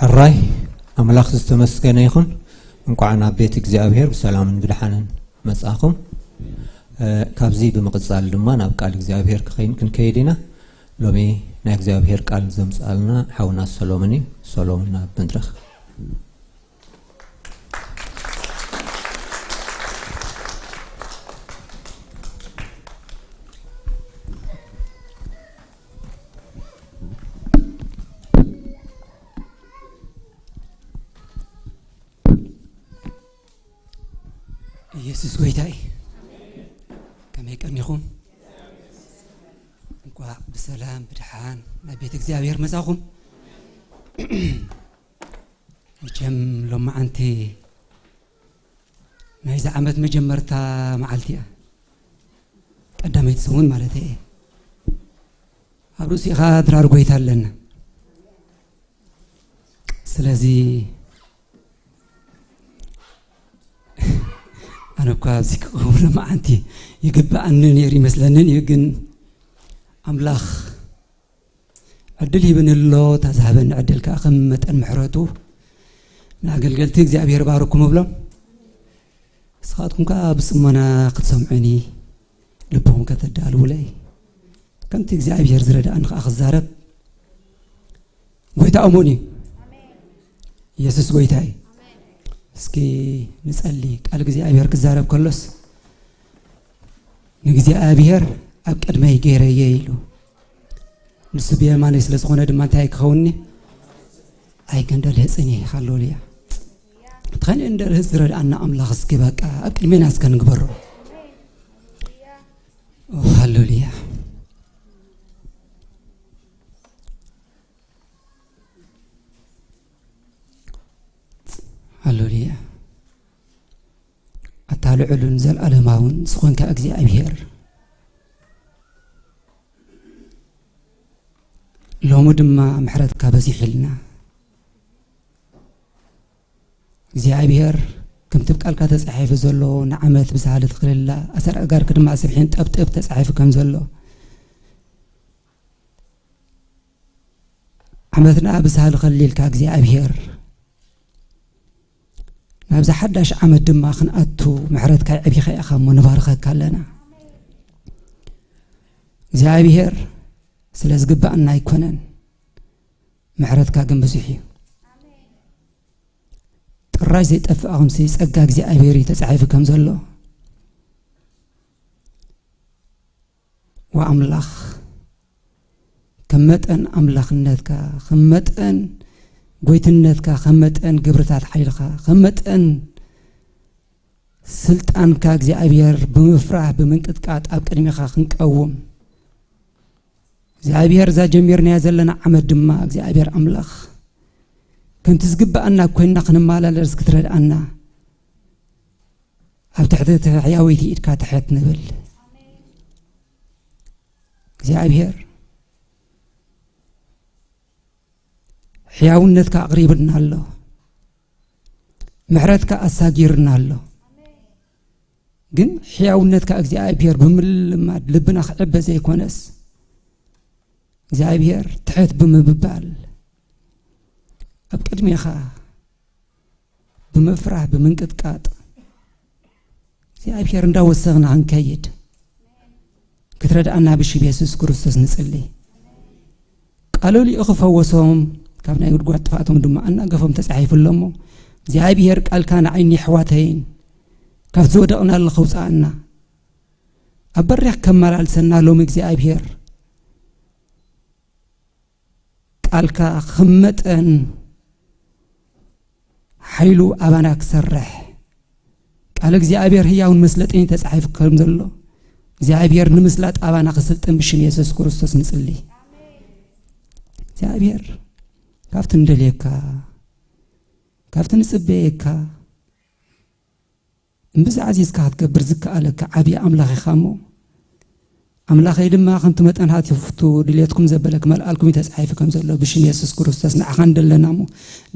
ሕራይ ኣምላኽ ዝተመስገነ ይኹን። እንኳዕ ናብ ቤት እግዚኣብሔር ብሰላምን ብድሓንን መጻኹም። እ፣ ካብዚ ብምቕጻል ድማ ናብ ቃል እግዚኣብሔር ክኸይን ክንከይድ ኢና። ሎሚ ናይ እግዚኣብሔር ቃል ዘምጽኣልና ሓውና ሰሎሞን እዩ። ሰሎሞን ናብ መድረኽ። ኢየሱስ ጎይታ እዩ። ከመይ ቀኒኹም? እንኳዕ ብሰላም ብድሓን ናብ ቤት እግዚኣብሔር መጻኹም። መቸም ሎማዓንቲ ናይዚ ዓመት መጀመርታ መዓልቲ እያ። ቀዳመይቲ ሰሙን ማለት እየ። ኣብ ርእሲኻ ድራር ጎይታ ኣለና። ስለዚ ኣነ እኳ ኣብዚ ክኸውን መዓንቲ ይግብኣኒ ነይሩ ይመስለንን እዩ፣ ግን ኣምላኽ ዕድል ሂብኒ ኣሎ። እታ ዝሃበኒ ዕድል ከኣ ከም መጠን ምሕረቱ ንኣገልገልቲ እግዚኣብሔር ባርኩም እብሎም። ንስኻትኩም ከኣ ብጽሞና ክትሰምዑኒ ልብኹም ከተዳልውለይ፣ ከምቲ እግዚኣብሔር ዝረድኣኒ ከኣ ክዛረብ። ጎይታ እሙን እዩ። ኢየሱስ ጎይታ እዩ። እስኪ ንጸሊ። ቃል እግዚኣብሔር ክዛረብ ከሎስ ንእግዚኣብሔር ኣብ ቅድመይ ገይረየ ኢሉ፣ ንሱ ብየማነይ ስለ ዝኾነ ድማ እንታይ ክኸውንኒ ኣይክንደልህጽን እየ። ሃሌሉያ። እቲ ኸሊእ እንደልህጽ ዝረድኣና ኣምላኽ እስኪ በቃ ኣብ ቅድሜና እስከ ንግበሮ። ኦ፣ ሃሌሉያ። ሃሌሉያ። ኣታ ልዑልን ዘለኣለማውን ዝኾንካ እግዚኣብሔር፣ ሎሚ ድማ ምሕረትካ በዚሑልና። እግዚኣብሔር፣ ከምቲ ኣብ ቃልካ ተጻሒፉ ዘሎ፣ ንዓመት ብሳህሊ ትኽልላ፣ ኣሰር ኣጋርክ ድማ ስብሒን ጠብጥብ ተጻሒፉ ከም ዘሎ፣ ዓመትና ብሳህሊ ከሊልካ እግዚኣብሔር፣ ናብዛ ሓዳሽ ዓመት ድማ ክንኣቱ ምሕረትካ የዕቢኻ ኢኻ እሞ ንባርኸካ ኣለና። እግዚኣብሔር፣ ስለ ዝግባኣና ኣይኮነን፣ ምሕረትካ ግን ብዙሕ እዩ። ጥራይ ዘይጠፍእ ኣኹምሲ ጸጋ እግዚኣብሔር እዩ ተጻሒፉ ከም ዘሎ። ወኣምላኽ፣ ከም መጠን ኣምላኽነትካ፣ ከም መጠን ጎይትነትካ፣ ከም መጠን ግብርታት ሓይልኻ፣ ከም መጠን ስልጣንካ እግዚኣብሔር ብምፍራህ ብምንቅጥቃጥ ኣብ ቅድሜኻ ክንቀውም፣ እግዚኣብሔር እዛ ጀሚርናያ ዘለና ዓመት ድማ እግዚኣብሔር ኣምላኽ ከምቲ ዝግብኣና ኮይንና ክንመላለስ ክትረድኣና ኣብ ትሕቲ እቲ ሕያወይቲ ኢድካ ትሕት ንብል። እግዚኣብሔር ሕያውነትካ ኣቕሪብና ኣሎ፣ ምሕረትካ ኣሳጊርና ኣሎ። ግን ሕያውነትካ እግዚኣብሔር ብምልማድ ልብና ክዕበ ዘይኮነስ፣ እግዚኣብሔር ትሕት ብምብባል ኣብ ቅድሜኻ ብምፍራህ ብምንቅጥቃጥ እግዚኣብሔር እንዳወሰኽና ክንከይድ ክትረድኣና ብሽም የሱስ ክርስቶስ ንጽሊ። ቃሉ ልኢኹ ፈወሶም፣ ካብ ናይ ጉድጓድ ጥፋኣቶም ድማ ኣናገፎም ተጻሒፉ ኣሎ እሞ፣ እግዚኣብሔር ቃልካ ንዓይኒ ኣሕዋተይን ካብቲ ዝወደቕናሉ ከውጽኣና፣ ኣብ በሪኽ ከመላልሰና ሎሚ እግዚኣብሔር ቃልካ ከም መጠን ሓይሉ ኣባና ክሰርሕ፣ ቃል እግዚኣብሔር ህያውን መስለጥን ተጻሒፉ ከም ዘሎ እግዚኣብሔር ንምስላጥ ኣባና ክስልጥን ብሽም የሱስ ክርስቶስ ንጽሊ። እግዚኣብሔር ካብቲ ንደልየካ፣ ካብቲ ንጽበየካ እምብዛ ኣዚዝካ ክትገብር ዝከኣለካ ዓብዪ ኣምላኽ ኢኻ እሞ፣ ኣምላኸይ ድማ ከምቲ መጠን ሃቲፍቱ ድሌትኩም ዘበለ ክመልኣልኩም እዩ ተጻሒፉ ከም ዘሎ ብሽም የሱስ ክርስቶስ ንዓኻ ንደለና እሞ፣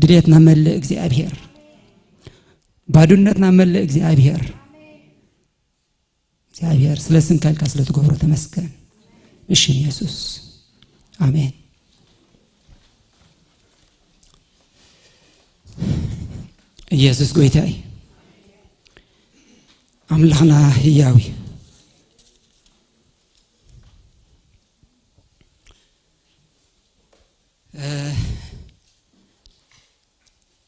ድሌትና መልእ እግዚኣብሔር፣ ባዶነትና መልእ እግዚኣብሔር። እግዚኣብሔር ስለ ስምካ ኢልካ ስለ ትገብሮ ተመስገን። ብሽም የሱስ ኣሜን። ኢየሱስ ጎይታ እዩ። ኣምላኽና ህያው እዩ። እ፣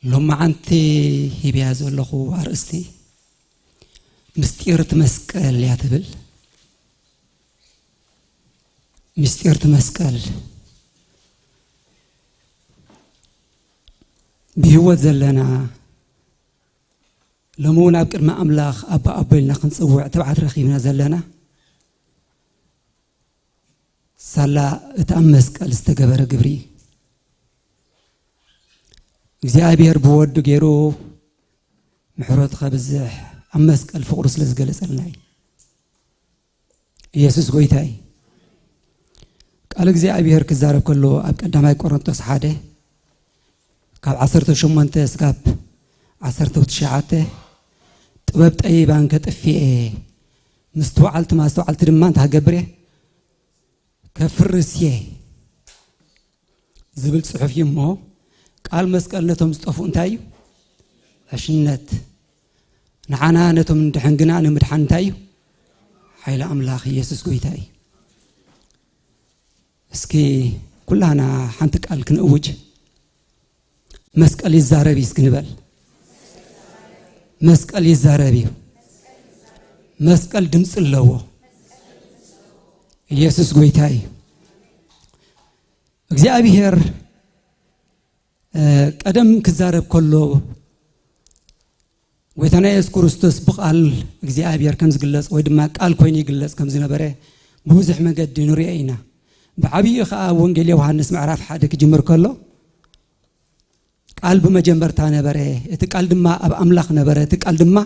ሎማዓንቲ ሂብያ ዘለኹ ኣርእስቲ ምስጢር እቲ መስቀል እያ ትብል። ምስጢር እቲ መስቀል ብህይወት ዘለና ሎሚ እውን ኣብ ቅድሚ ኣምላኽ ኣባ ኣቦ ኢልና ክንጽውዕ ትብዓት ረኺብና ዘለና ሳላ እቲ ኣብ መስቀል ዝተገበረ ግብሪ እግዚኣብሔር ብወዱ ገይሩ ምሕረቱ ከብዝሕ ኣብ መስቀል ፍቕሩ ስለ ዝገለጸልና እዩ። ኢየሱስ ጎይታ እዩ። ቃል እግዚኣብሔር ክዛረብ ከሎ ኣብ ቀዳማይ ቆሮንቶስ ሓደ ካብ ዓሰርተ ሸሞንተ ስጋብ ዓሰርተ ትሽዓተ ጥበብ ጠቢባን ከጥፍኤ ምስትውዓልቲ ማስተውዓልቲ ድማ እንታይ ክገብር እየ? ከፍርስ እየ ዝብል ጽሑፍ እዩ እሞ ቃል መስቀል ነቶም ዝጠፍኡ እንታይ እዩ? ዕሽነት። ንዓና ነቶም ንድሕን ግና ንምድሓን እንታይ እዩ? ሓይሊ ኣምላኽ ኢየሱስ ጎይታ እዩ። እስኪ ኩላና ሓንቲ ቃል ክንእውጅ። መስቀል ይዛረብ እዩ እስኪ ንበል። መስቀል ይዛረብ እዩ። መስቀል ድምፂ ኣለዎ። ኢየሱስ ጎይታ እዩ። እግዚኣብሔር እ፣ ቀደም ክዛረብ ከሎ ጎይታና የሱስ ክርስቶስ ብቃል እግዚኣብሔር ከም ዝግለጽ ወይ ድማ ቃል ኮይኑ ይግለጽ ከም ዝነበረ ብብዙሕ መገዲ ንሪኦ ኢና። ብዓብዩ ከኣ ወንጌል ዮሃንስ ምዕራፍ ሓደ ክጅምር ከሎ ቃል ብመጀመርታ ነበረ፣ እቲ ቃል ድማ ኣብ ኣምላኽ ነበረ፣ እቲ ቃል ድማ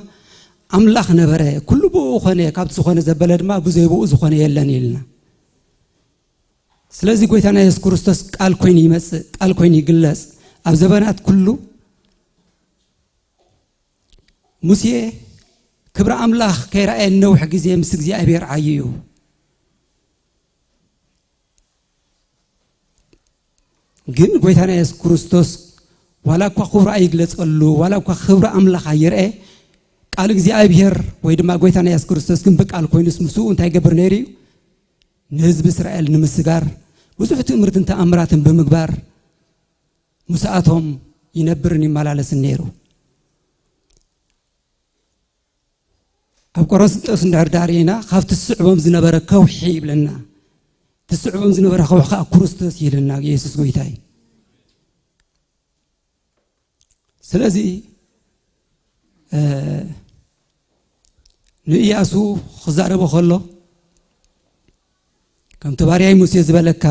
ኣምላኽ ነበረ፣ ኩሉ ብኡ ኾነ፣ ካብቲ ዝኾነ ዘበለ ድማ ብዘይ ብኡ ዝኾነ የለን ኢልና። ስለዚ ጎይታና የሱስ ክርስቶስ ቃል ኮይኑ ይመጽእ፣ ቃል ኮይኑ ይግለጽ። ኣብ ዘበናት ኩሉ ሙሴ ክብሪ ኣምላኽ ከይረኣየ ነዊሕ ግዜ ምስ እግዚኣብሔር ዓዩ እዩ። ግን ጎይታና የሱስ ክርስቶስ ዋላ እኳ ክብሩ ኣይግለጸሉ፣ ዋላ እኳ ክብሪ ኣምላኽ ኣይርአ፣ ቃል እግዚኣብሔር ወይ ድማ ጎይታና የሱስ ክርስቶስ ግን ብቃል ኮይኑስ ምስኡ እንታይ ይገብር ነይሩ እዩ? ንህዝቢ እስራኤል ንምስጋር ብዙሕ ትእምርትን ተኣምራትን ብምግባር ምስኣቶም ይነብርን ይመላለስን ነይሩ። ኣብ ቆሮንቶስ እንድሕር ዳር ኢና፣ ካብቲ ዝስዕቦም ዝነበረ ከውሒ ይብለና። እቲ ዝስዕቦም ዝነበረ ከውሒ ከዓ ክርስቶስ ይብለና፣ ኢየሱስ ጎይታ እዩ። ስለዚ፣ እ፣ ንኢያሱ ክዛረቦ ከሎ፣ ከምቲ ባርያይ ሙሴ ዝበለካ፣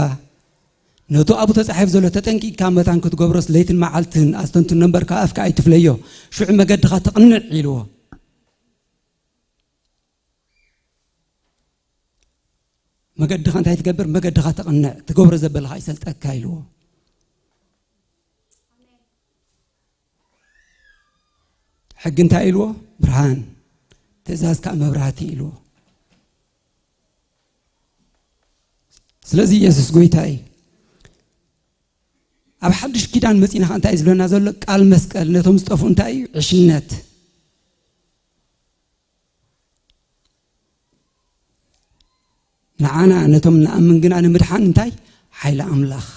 ነቱ ኣብኡ ተጻሒፉ ዘሎ ተጠንቂቕካ መታን ክትገብሮስ ለይትን መዓልትን ኣስተንትኖ እምበር፣ ካብ ኣፍካ ኣይትፍለዮ፣ ሽዑ መገድኻ ተቕንዕ ኢልዎ። መገድኻ እንታይ ትገብር? መገድኻ ተቕንዕ፣ ትገብሮ ዘበልኻ ይሰልጠካ ኢልዎ። ሕጊ እንታይ ኢልዎ? ብርሃን። ትእዛዝ ከዓ መብራህቲ ኢልዎ። ስለዚ ኢየሱስ ጎይታ እዩ። ኣብ ሓድሽ ኪዳን መጺና ኸዓ እንታይ እዩ ዝብለና ዘሎ? ቃል መስቀል ነቶም ዝጠፍኡ እንታይ እዩ? ዕሽነት። ንዓና ነቶም ንኣምን ግና ንምድሓን እንታይ? ሓይሊ ኣምላኽ።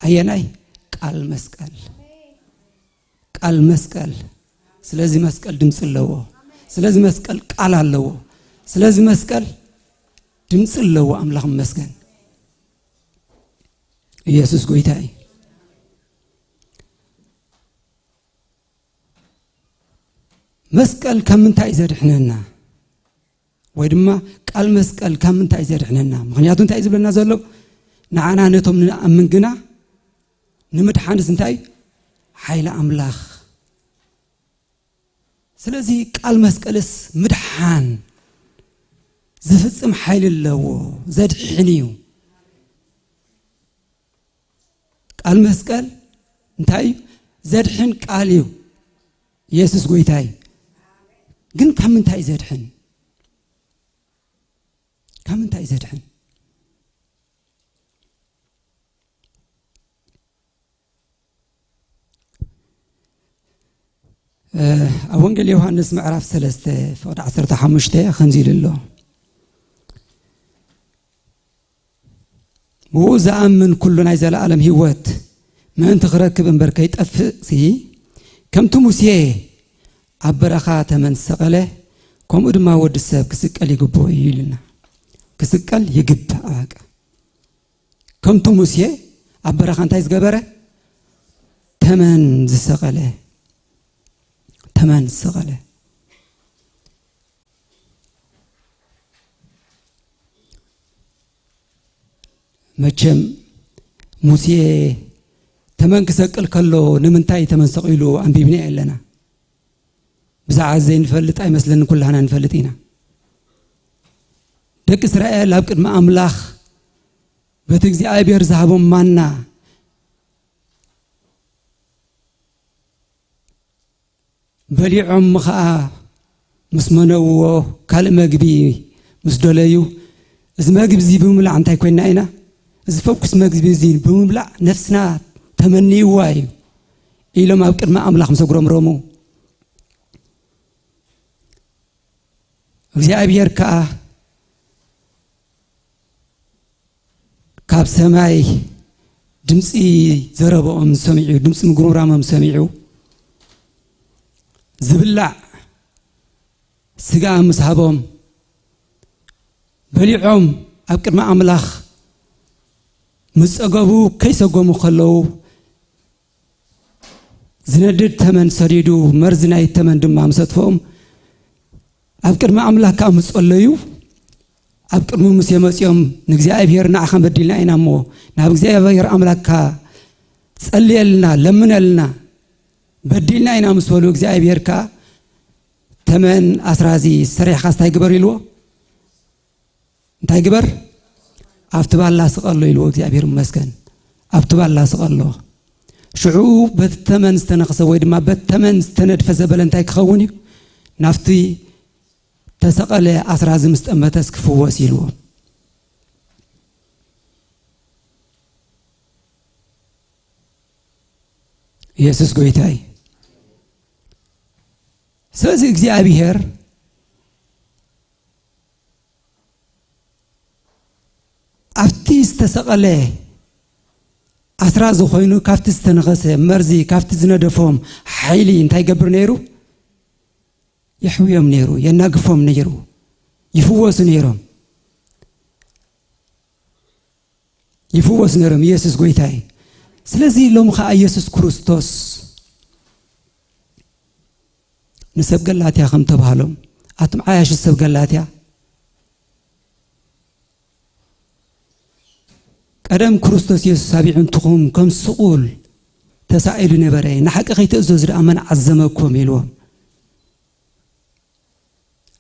ኣየናይ? ቃል መስቀል። ቃል መስቀል። ስለዚ መስቀል ድምፂ ኣለዎ። ስለዚ መስቀል ቃል ኣለዎ። ስለዚ መስቀል ድምፂ ኣለዎ። ኣምላኽ ይመስገን። ኢየሱስ ጎይታ እዩ። መስቀል ካብ ምንታይ እዩ ዘድሕነና? ወይ ድማ ቃል መስቀል ካብ ምንታይ እዩ ዘድሕነና? ምኽንያቱ እንታይ እዩ ዝብለና ዘሎ? ንዓና ነቶም ንኣምን ግና ንምድሓንስ እንታይ? ሓይሊ ኣምላኽ። ስለዚ ቃል መስቀልስ ምድሓን ዝፍጽም ሓይሊ ኣለዎ፣ ዘድሕን እዩ። ቃል መስቀል እንታይ እዩ? ዘድሕን ቃል እዩ። ኢየሱስ ጎይታ እዩ። ግን ካብ ምንታይ እዩ ዘድሕን? ካብ ምንታይ እዩ ዘድሕን? ኣብ ወንጌል ዮሃንስ ምዕራፍ ሰለስተ ፍቕዲ ዓሰርተ ሓሙሽተ ከምዚ ኢሉ ኣሎ። ብኡ ዝኣምን ኩሉ ናይ ዘለኣለም ህይወት ምእንቲ ክረክብ እምበር ከይጠፍእ ሲ፣ ከምቲ ሙሴ ኣብ በረኻ ተመን ዝሰቐለ፣ ከምኡ ድማ ወዲ ሰብ ክስቀል ይግብኦ እዩ ኢሉና። ክስቀል ይግባእ። ኣበቃ። ከምቲ ሙሴ ኣብ በረኻ እንታይ ዝገበረ? ተመን ዝሰቐለ። ተመን ዝሰቐለ። መቸም ሙሴ ተመን ክሰቅል ከሎ ንምንታይ ተመን ሰቒሉ ኣንቢብና ኣለና። ብዛዕባ ዘይንፈልጥ ኣይመስለንን፣ ኩላህና ንፈልጥ ኢና። ደቂ እስራኤል ኣብ ቅድሚ ኣምላኽ በቲ እግዚኣብሔር ዝሃቦም ማና በሊዖም ኸኣ ምስ መነውዎ ካልእ መግቢ ምስ ደለዩ፣ "እዚ መግቢ እዚ ብምብላዕ እንታይ ኮይንና ኢና? እዚ ፈኩስ መግቢ እዚ ብምብላዕ ነፍስና ተመንይዋ እዩ" ኢሎም ኣብ ቅድሚ ኣምላኽ ምስ ኣጉረምረሙ፣ እግዚኣብሔር ከኣ ካብ ሰማይ ድምፂ ዘረባኦም ሰሚዑ፣ ድምፂ ምጉርምራሞም ሰሚዑ፣ ዝብላዕ ስጋ ምስ ሃቦም፣ በሊዖም ኣብ ቅድሚ ኣምላኽ ምስ ጸገቡ፣ ከይሰጎሙ ከለዉ፣ ዝነድድ ተመን ሰዲዱ፣ መርዚ ናይ ተመን ድማ ምስ ኣጥፍኦም፣ ኣብ ቅድሚ ኣምላኽ ከኣ ምስ ጸለዩ፣ ኣብ ቅድሚ ሙሴ መጺኦም፣ "ንእግዚኣብሔር ንዓኻ በዲልና ኢና እሞ፣ ናብ እግዚኣብሔር ኣምላኽካ ጸልየልና፣ ለምነልና፣ በዲልና ኢና" ምስ በሉ፣ እግዚኣብሔር ከኣ፣ "ተመን ኣስራዚ ሰሪሕኻስ እንታይ ግበር?" ኢልዎ። እንታይ ግበር? ኣብቲ ባላ ስቐሎ ኢልዎ። እግዚኣብሔር ይመስገን። ኣብቲ ባላ ስቐሎ። ሽዑ በቲ ተመን ዝተነኽሰ ወይ ድማ በቲ ተመን ዝተነድፈ ዘበለ እንታይ ክኸውን እዩ? ናብቲ ተሰቐለ ኣስራዚ ምስ ጠመተስ ክፍወስ ኢልዎ። ኢየሱስ ጎይታ እዩ። ስለዚ እግዚኣብሔር ኣብቲ ዝተሰቐለ ኣስራዚ ኮይኑ፣ ካብቲ ዝተነኸሰ መርዚ፣ ካብቲ ዝነደፎም ሓይሊ እንታይ ይገብር ነይሩ? የሕውዮም ነይሩ፣ የናግፎም ነይሩ፣ ይፍወሱ ነይሮም። ይፍወሱ ነይሮም። ኢየሱስ ጎይታ እዩ። ስለዚ ሎሚ ኸዓ ኢየሱስ ክርስቶስ ንሰብ ገላትያ ከም ተባህሎም፣ ኣቱም ዓያሹ ሰብ ገላትያ፣ ቀደም ክርስቶስ የሱስ ኣብ ኣዕንትኹም ከም ስቑል ተሳኢሉ ነበረ፣ ንሓቂ ከይትእዘዙ ደኣ መን ዓዘመኩም? ኢልዎም።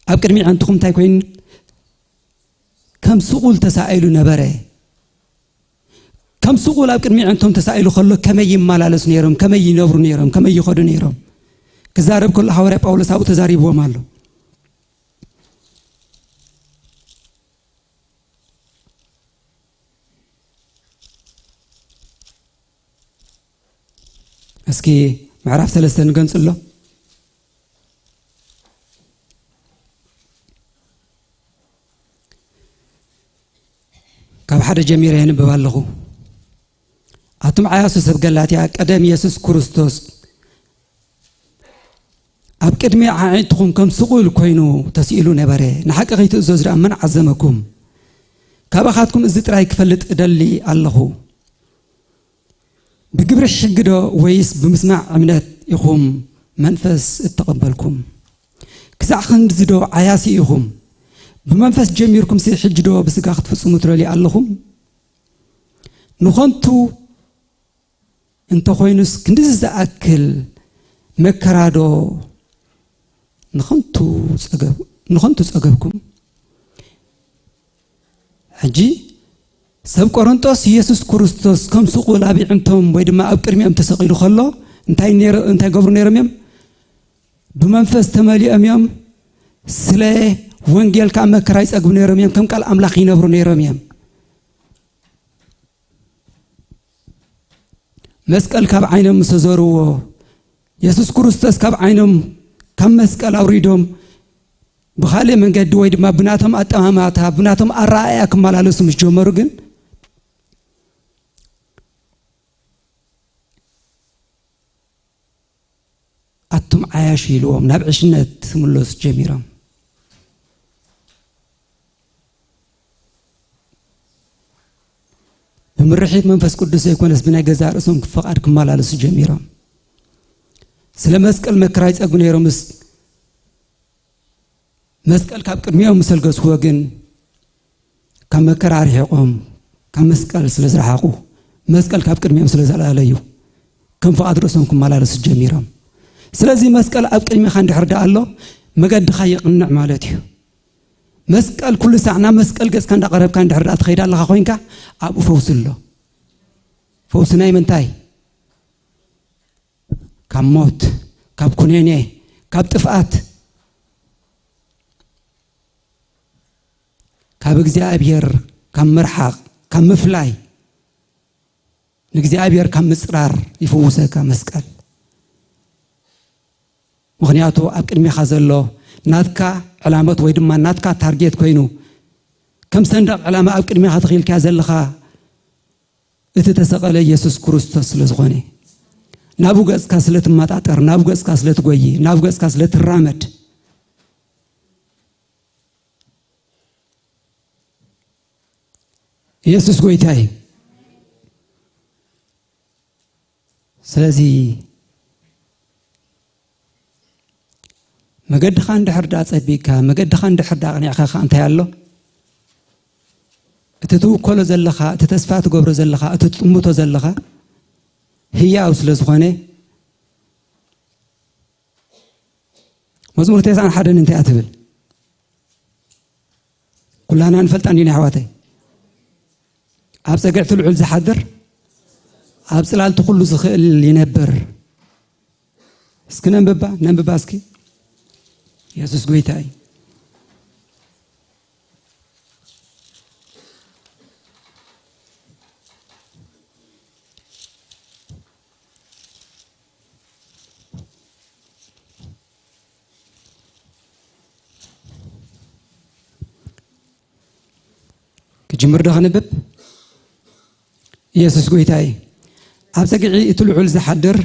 ኣብ ቅድሚ ኣዕንትኹም እንታይ ኮይኑ? ከም ስቑል ተሳኢሉ ነበረ። ከም ስቑል ኣብ ቅድሚ ኣዕንቶም ተሳኢሉ ከሎ ከመይ ይመላለሱ ነይሮም? ከመይ ይነብሩ ነይሮም? ከመይ ይኸዱ ነይሮም? ክዛረብ ከሎ ሃዋርያ ጳውሎስ ኣብኡ ተዛሪብዎም ኣሎ። እስኪ ምዕራፍ ሰለስተ ንገንጽሎ። ካብ ሓደ ጀሚረ የንብብ ኣለኹ። ኣቱም ዓያሱ ሰብ ገላትያ፣ ቀደም የሱስ ክርስቶስ ኣብ ቅድሚ ኣዒንትኹም ከም ስቑል ኮይኑ ተስኢሉ ነበረ። ንሓቂ ከይትእዘዙ ደኣ መን ዓዘመኩም? ካባኻትኩም እዚ ጥራይ ክፈልጥ እደሊ ኣለኹ። ብግብሪ ሕጊ ዶ ወይስ ብምስማዕ እምነት ኢኹም መንፈስ እተቐበልኩም? ክሳዕ ክንድዚ ዶ ዓያሲ ኢኹም? ብመንፈስ ጀሚርኩምሲ ሕጂ ዶ ብስጋ ክትፍጽሙ ትደልዩ ኣለኹም? ንኸንቱ እንተኾይኑስ ክንድዚ ዝኣክል መከራ ዶ ንኸንቱ ጸገብ-፣ ንኸንቱ ጸገብኩም? ሕጂ ሰብ ቆሮንጦስ የሱስ ክርስቶስ ከም ስቑል ኣብ ኣዕንቶም ወይ ድማ ኣብ ቅድሚኦም ተሰቒሉ ከሎ እንታይ ነይሩ-፣ እንታይ ገብሩ ነይሮም እዮም? ብመንፈስ ተመሊኦም እዮም። ስለ ወንጌል ከዓ መከራ ይጸግቡ ነይሮም እዮም። ከም ቃል ኣምላኽ ይነብሩ ነይሮም እዮም። መስቀል ካብ ዓይኖም ምስ ኣዞርዎ፣ የሱስ ክርስቶስ ካብ ዓይኖም ካብ መስቀል ኣውሪዶም ብኻልእ መንገዲ ወይ ድማ ብናቶም ኣጠማማታ ብናቶም ኣረኣእያ ክመላለሱ ምስ ጀመሩ ግን ኣቱም ዓያሹ ኢልዎም ናብ ዕሽነት ክምለሱ ጀሚሮም። ብምርሒት መንፈስ ቅዱስ ዘይኮነስ ብናይ ገዛእ ርእሶም ፍቓድ ክመላለሱ ጀሚሮም። ስለ መስቀል መከራ ይጸግቡ ነይሮምስ መስቀል ካብ ቅድሚኦም ምስ ኣልገስዎ ግን ካብ መከራ ኣርሒቖም ካብ መስቀል ስለ ዝረሓቑ መስቀል ካብ ቅድሚኦም ስለ ዘላለዩ ከም ፍቓድ ርእሶም ክመላለሱ ጀሚሮም። ስለዚ መስቀል ኣብ ቅድሚኻ እንድሕር ደኣ ኣሎ መገድኻ ይቕንዕ ማለት እዩ። መስቀል ኩሉ ሳዕ ናብ መስቀል ገጽካ እንዳቐረብካ እንድሕር ደኣ ትኸይድ ኣለኻ ኮይንካ ኣብኡ ፈውሲ ኣሎ። ፈውሲ ናይ ምንታይ? ካብ ሞት፣ ካብ ኩነኔ፣ ካብ ጥፍኣት፣ ካብ እግዚኣብሔር ካብ ምርሓቕ ካብ ምፍላይ ንእግዚኣብሔር ካብ ምጽራር ይፍውሰካ መስቀል። ምኽንያቱ ኣብ ቅድሚኻ ዘሎ ናትካ ዕላመት ወይ ድማ ናትካ ታርጌት ኮይኑ ከም ሰንደቕ ዕላማ ኣብ ቅድሚኻ ተኺልካያ ዘለኻ እቲ ተሰቐለ ኢየሱስ ክርስቶስ ስለ ዝኾነ ናብኡ ገጽካ ስለ ትመጣጠር ናብኡ ገጽካ ስለ ትጎይ ናብኡ ገጽካ ስለ ትራመድ ኢየሱስ ጎይታ እዩ። ስለዚ መገድኻ እንድሕር ደኣ ጸቢቕካ መገድኻ እንድሕር ደኣ ኣቕኒዕካ ከኣ እንታይ ኣሎ? እቲ ትውከሎ ዘለኻ እቲ ተስፋ ትገብሮ ዘለኻ እቲ ትጥምቶ ዘለኻ ህያው ስለ ዝኾነ መዝሙር ተስዓን ሓደን እንታይ እያ ትብል? ኩላና ንፈልጣ እንዲና ኣሕዋተይ። ኣብ ጸግዕቲ ልዑል ዝሓድር ኣብ ጽላልቲ ኩሉ ዝኽእል ይነብር። እስኪ ነንብባ ነንብባ እስኪ። ኢየሱስ ጎይታ እዩ። ክጅምር ዶ ከንብብ? ኢየሱስ ጎይታይ ኣብ ጸግዒ እቲ ልዑል ዝሓድር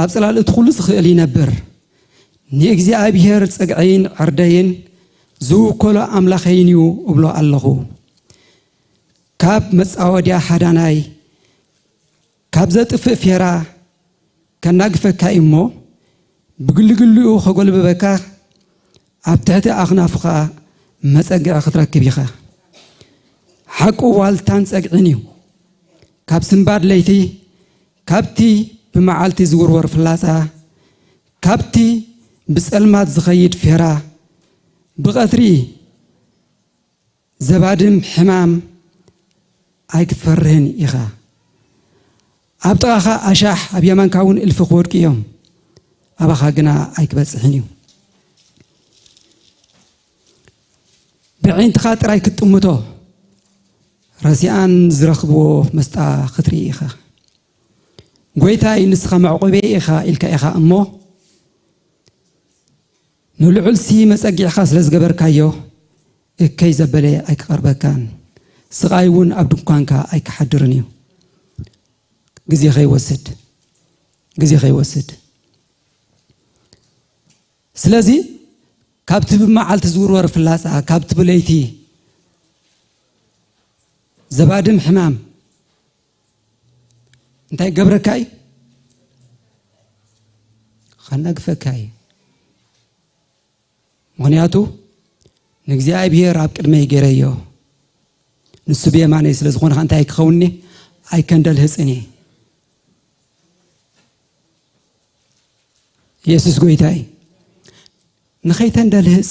ኣብ ጽላል እቲ ኩሉ ዝኽእል ይነብር። ንእግዚኣብሔር ጸግዐይን ዕርደይን ዝውከሎ ኣምላኸይን እዩ እብሎ ኣለኹ። ካብ መጻወድያ ሓዳናይ ካብ ዘጥፍእ ፌራ ከናግፈካ እዩ እሞ ብግልግልኡ ከጎልብበካ ኣብ ትሕቲ ኣኽናፉኻ መጸግዒ ክትረክብ ኢኻ። ሓቁ ዋልታን ጸግዒን እዩ። ካብ ስንባድ ለይቲ ካብቲ ብመዓልቲ ዝውርወር ፍላጻ ካብቲ ብጸልማት ዝኸይድ ፌራ ብቐትሪ ዘባድም ሕማም ኣይክትፈርህን ኢኻ። ኣብ ጥቓኻ ኣሻሕ ኣብ የማንካ እውን እልፊ ክወድቁ እዮም፣ ኣባኻ ግና ኣይክበጽሕን እዩ። ብዒንትኻ ጥራይ ክትጥምቶ ረሲኣን ዝረኽብዎ መስጣ ክትርኢ ኢኻ። ጎይታይ ንስኻ መዕቆቤ ኢኻ ኢልካ ኢኻ እሞ ንልዑልሲ መጸጊዕኻ ስለ ዝገበርካዮ እከይ ዘበለ ኣይክቐርበካን ስቓይ እውን ኣብ ድንኳንካ ኣይክሓድርን እዩ። ግዜ ከይወስድ ግዜ ከይወስድ ስለዚ ካብቲ ብመዓልቲ ዝውርወር ፍላጻ ካብቲ ብለይቲ ዘባድም ሕማም እንታይ ገብረካ እዩ? ከናግፈካ እዩ። ምኽንያቱ ንእግዚኣብሔር ኣብ ቅድመይ ገይረዮ ንሱ ብየማነይ ስለ ዝኾነ እንታይ ክኸውኒ ኣይከንደልህፅን እየ። ኢየሱስ ጎይታይ ንኸይተንደልህፅ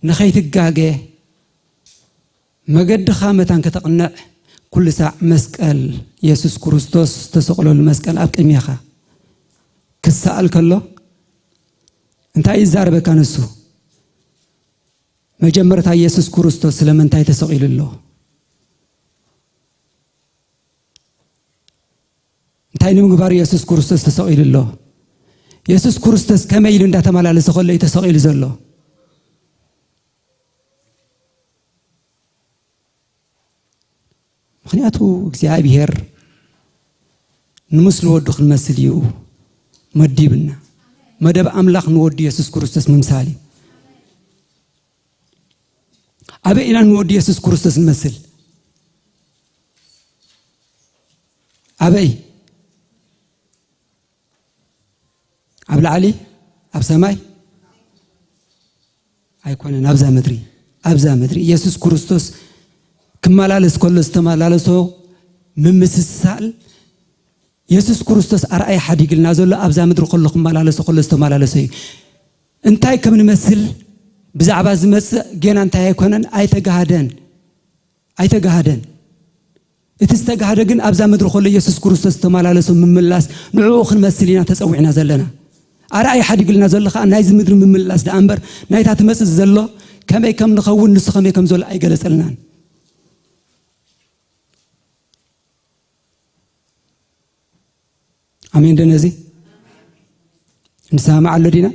ንኸይትጋገ መገድኻ መታን ከተቕንዕ ኩሉ ሳዕ መስቀል የሱስ ክርስቶስ ዝተሰቕለሉ መስቀል ኣብ ቅድሜኻ ክሰኣል ከሎ እንታይ ይዛረበካ ንሱ? መጀመርታ የሱስ ክርስቶስ ስለምንታይ ተሰቒሉ ኣሎ? እንታይ ንምግባር የሱስ ክርስቶስ ተሰቒሉ ኣሎ? የሱስ ክርስቶስ ከመይ ኢሉ እንዳተመላለሰ ከሎ እዩ ተሰቒሉ ዘሎ? ምኽንያቱ እግዚኣብሔር ንምስሊ ወዱ ክንመስል እዩ መዲብና። መደብ ኣምላኽ ንወዱ የሱስ ክርስቶስ ምምሳል እዩ። ኣበይ ኢና ንወዱ የሱስ ክርስቶስ ንመስል? ኣበይ? ኣብ ላዕሊ? ኣብ ሰማይ? ኣይኮነን፣ ኣብዛ ምድሪ። ኣብዛ ምድሪ የሱስ ክርስቶስ ክመላለስ ከሎ ዝተመላለሶ ምምስሳል፣ የሱስ ክርስቶስ ኣርኣያ ሓዲግልና ዘሎ ኣብዛ ምድሪ ከሎ ክመላለሶ ከሎ ዝተመላለሶ እዩ። እንታይ ከም ንመስል ብዛዕባ ዝመጽእ ጌና እንታይ ኣይኮነን፣ ኣይተጋሃደን፣ ኣይተጋሃደን። እቲ ዝተጋሃደ ግን ኣብዛ ምድሪ ከሎ የሱስ ክርስቶስ ዝተመላለሶ ምምላስ ንዕኡ ክንመስል ኢና ተጸዊዕና ዘለና። ኣርኣያ ሓዲግልና ዘሎ ከኣ ናይዚ ምድሪ ምምላስ ደኣ እምበር ናይታ ትመጽእ ዘሎ ከመይ ከም ንኸውን ንሱ ከመይ ከም ዘሎ ኣይገለጸልናን። ኣሜን ዶ ነዚ? ንሰማማዕ ኣሎ ዲና?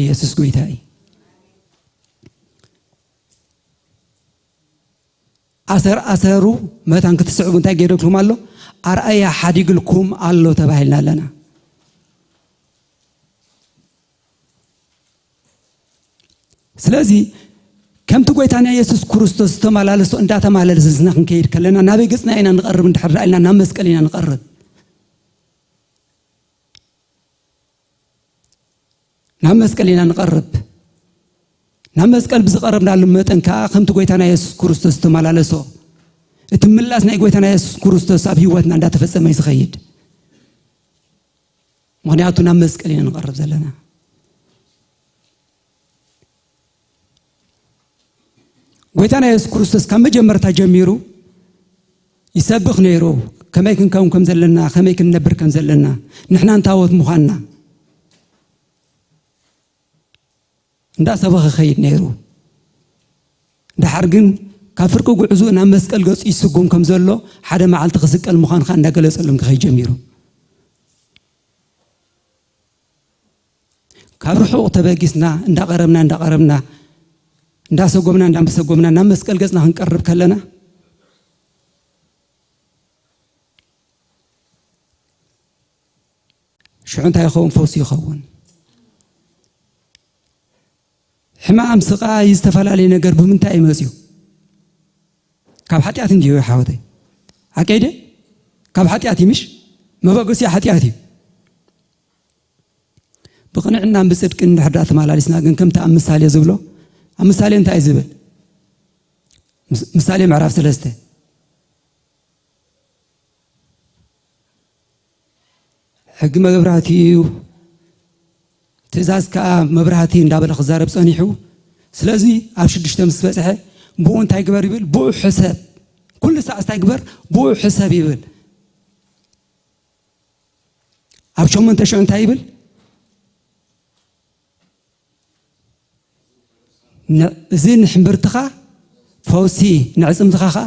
ኢየሱስ ጎይታ እዩ። ኣሰር ኣሰሩ መታን ክትስዕቡ እንታይ ገይረልኩም ኣሎ? ኣርኣያ ሓዲግልኩም ኣሎ ተባሂልና ኣለና። ስለዚ ከምቲ ጎይታና የሱስ ክርስቶስ ዝተመላለሶ እንዳተመላለስና ክንከይድ ከለና ናበይ ገጽና ኢና ንቐርብ እንድሕር ደኣ ኢልና ናብ መስቀል ኢና ንቐርብ። ናብ መስቀል ኢና ንቐርብ። ናብ መስቀል ብዝቐረብናሉ መጠን ከኣ ከምቲ ጎይታና የሱስ ክርስቶስ ዝተመላለሶ እቲ ምላስ ናይ ጎይታና የሱስ ክርስቶስ ኣብ ህይወትና እንዳተፈጸመ እዩ ዝኸይድ። ምኽንያቱ ናብ መስቀል ኢና ንቐርብ ዘለና። ጎይታና የሱስ ክርስቶስ ካብ መጀመርታ ጀሚሩ ይሰብኽ ነይሩ። ከመይ ክንከውን ከም ዘለና፣ ከመይ ክንነብር ከም ዘለና፣ ንሕና እንታዎት ምዃንና እንዳሰበኸ ይኸይድ ነይሩ። ደሓር ግን ካብ ፍርቂ ጉዕዞ ናብ መስቀል ገጹ ይስጉም ከም ዘሎ፣ ሓደ መዓልቲ ክስቀል ምዃኑ ኸኣ እንዳገለጸሎም ክኸይድ ጀሚሩ። ካብ ርሑቕ ተበጊስና እንዳቐረብና እንዳቐረብና እንዳሰጎምና እንዳሰጎምና ናብ መስቀል ገጽና ክንቀርብ ከለና ሽዑ እንታይ ይኸውን? ፈውሲ ይኸውን። ሕማም፣ ስቓይ፣ ዝተፈላለየ ነገር ብምንታይ እዩ መፅዩ? ካብ ሓጢኣት እንዲዩ ሓወተይ። ሓቀይ ደ? ካብ ሓጢኣት እዩ ምሽ? መበገሲኡ ሓጢኣት እዩ። ብቕንዕናን ብጽድቅን እንድሕር ደኣ ተመላሊስና ግን ከምቲ ኣብ ምሳሌ ዝብሎ፣ ኣብ ምሳሌ እንታይ እዩ ዝብል? ምስ-፣ ምሳሌ ምዕራፍ ሰለስተ። ሕጊ መብራህቲ እዩ፣ ትእዛዝ ከኣ መብራህቲ እንዳበለ ክዛረብ ጸኒሑ። ስለዚ ኣብ ሽዱሽተ ምስ በጽሐ ብኡ እንታይ ግበር ይብል? ብኡ ሕሰብ። ኩሉ ሳዕ እንታይ ግበር? ብኡ ሕሰብ ይብል። ኣብ ሸሞንተ ሽዑ እንታይ ይብል? ን-፣ እዚ ንሕምብርትኻ ፈውሲ፣ ንዕጽምትኻ ኸኣ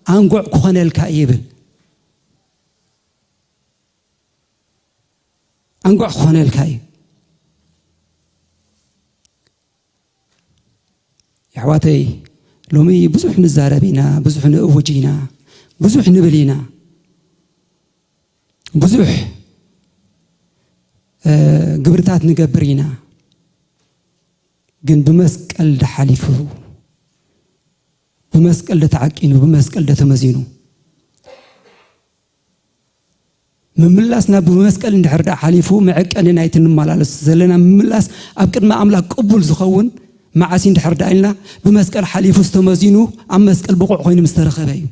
ኣንጉዕ ክኾነልካ እዩ ይብል። ኣንጉዕ ክኾነልካ እዩ። የሕዋተይ፣ ሎሚ ብዙሕ ንዛረብ ኢና፣ ብዙሕ ንእውጅ ኢና፣ ብዙሕ ንብል ኢና፣ ብዙሕ፣ እ፣ ግብርታት ንገብር ኢና። ግን ብመስቀል ደሓሊፉ፣ ብመስቀል ደተዓቂኑ፣ ብመስቀል ደተመዚኑ። ምምላስ ናብ ብመስቀል እንድሕር ደኣ ሓሊፉ፣ መዐቀኒ ናይቲ ንመላለስ ዘለና ምምላስ ኣብ ቅድሚ ኣምላኽ ቅቡል ዝኸውን መዓስ እንድሕር ደኣ ኢልና፣ ብመስቀል ሓሊፉ ዝተመዚኑ፣ ኣብ መስቀል ብቑዕ ኮይኑ ምስ ተረኸበ እዩ።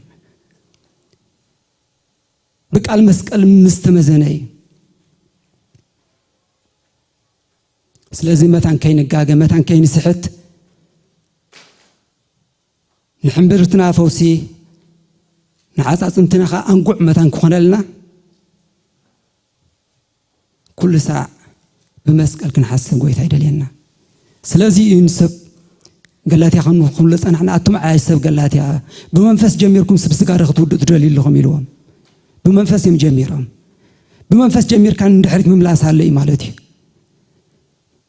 ብቃል መስቀል ምስ ተመዘነ እዩ። ስለዚ መታን ከይንጋገ፣ መታን ከይንስሕት፣ ንሕምብርትና ፈውሲ፣ ንዓጻጽምትና ኸኣ ኣንጉዕ መታን ክኾነልና፣ ኩሉ ሳዕ ብመስቀል ክንሓስብ ጎይታ ይደልየና። ስለዚ እዩ ንሰብ ገላትያ ከም ክብሎ ጸናሕና፣ ኣቱም ዓያሽ ሰብ ገላትያ፣ ብመንፈስ ጀሚርኩም ስብ ስጋ ዶ ክትውድኡ ትደልዩ ኣለኹም ኢልዎም። ብመንፈስ እዮም ጀሚሮም። ብመንፈስ ጀሚርካ ንድሕሪት ምምላስ ኣሎ እዩ ማለት እዩ።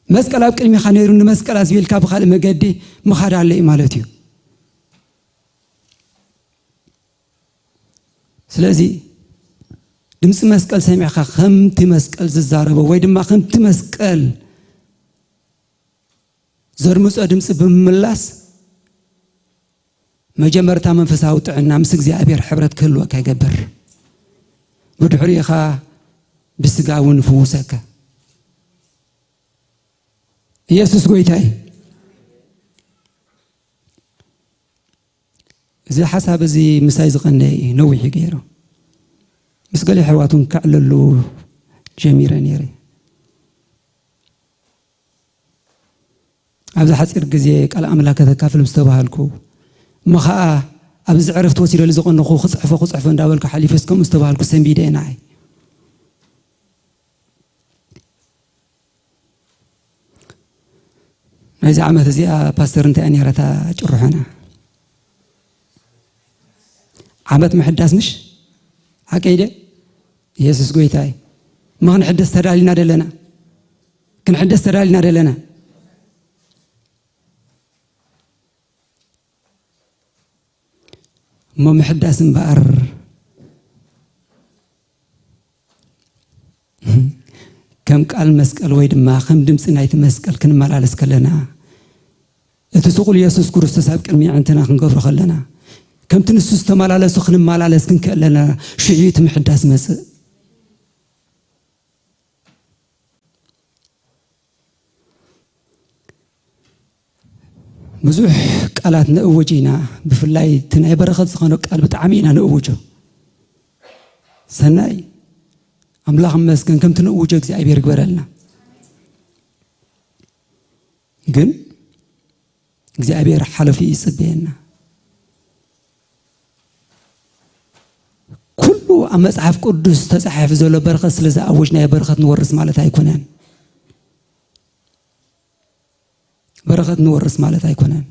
መስቀል ኣብ ቅድሚኻ ነይሩ፣ ንመስቀል ኣዝቢልካ ብኻልእ መገዲ ምኻድ ኣሎ እዩ ማለት እዩ። ስለዚ ድምፂ መስቀል ሰሚዕካ ከምቲ መስቀል ዝዛረቦ ወይ ድማ ከምቲ መስቀል ዘድምፆ ድምፂ ብምምላስ መጀመርታ መንፈሳዊ ጥዕና ምስ እግዚኣብሔር ሕብረት ክህልወካ ይገብር። ብድሕሪኡ ኸዓ ብስጋ እውን ይፍውሰካ። ኢየሱስ ጎይታ እዩ። እዚ ሓሳብ እዚ ምሳይ ዝቐነየ እዩ፣ ነዊሕ እዩ ገይሩ። ምስ ገለ ኣሕዋት እውን ከዕልሉ ጀሚረ ነይረ። ኣብዚ ሓፂር ግዜ ቃል ኣምላክ ከተካፍል ምስ ተባሃልኩ፣ እሞ ኸዓ ኣብዚ ዕረፍቲ ወሲደሉ ዝቐነኹ ክፅሕፎ ክፅሕፎ እንዳበልኩ ሓሊፈስ ከምኡ ምስ ተባሃልኩ ሰንቢደ እየ ንዓይ። ናይዚ ዓመት እዚኣ ፓስተር እንታይ እያ ነይራታ ጭርሖና? ዓመት ምሕዳስ ምሽ? ሓቀይ ደ? ኢየሱስ ጎይታይ። እሞ ክንሕደስ ተዳሊና ደለና? ክንሕደስ ተዳሊና ደለና? እሞ ምሕዳስ እምበኣር ከም ቃል መስቀል ወይ ድማ ከም ድምፂ ናይቲ መስቀል ክንመላለስ ከለና፣ እቲ ስቑል የሱስ ክርስቶስ ኣብ ቅድሚ ኣዕንትና ክንገብሮ ከለና፣ ከምቲ ንሱ ዝተመላለሱ ክንመላለስ ክንክእል ኣለና፣ ሽዑ እቲ ምሕዳስ መጽእ። ብዙሕ ቃላት ንእውጅ ኢና፣ ብፍላይ እቲ ናይ በረኸት ዝኾነ ቃል ብጣዕሚ ኢና ንእውጆ። ሰናይ፣ ኣምላኽ ይመስገን፣ ከምቲ ንእውጆ እግዚኣብሔር ይግበረልና። ግን እግዚኣብሔር ሓለፉ ይጽበየና። ኩሉ ኣብ መጽሓፍ ቅዱስ ተጻሒፉ ዘሎ በረኸት ስለ ዝኣወጅናዮ በረኸት ንወርስ ማለት ኣይኮነን። በረኸት ንወርስ ማለት ኣይኮነን።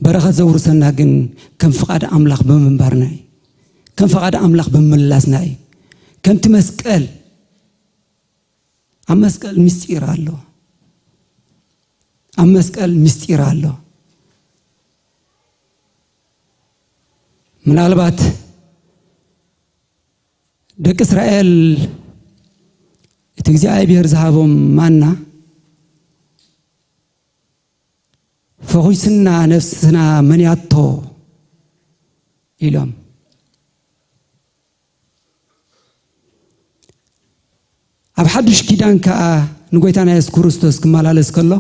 በረኸት ዘውርሰና ግን ከም ፍቓድ ኣምላኽ ብምንባርና እዩ። ከም ፍቓድ ኣምላኽ ብምምላስና እዩ። ከምቲ መስቀል፣ ኣብ መስቀል ምስጢር ኣሎ። ኣብ መስቀል ምስጢር ኣሎ። ምናልባት ደቂ እስራኤል እቲ እግዚኣብሔር ዝሃቦም ማና ፈኹስና ነፍስና መንያቶ ኢሎም። ኣብ ሓድሽ ኪዳን ከኣ ንጎይታና የሱስ ክርስቶስ ክመላለስ ከሎ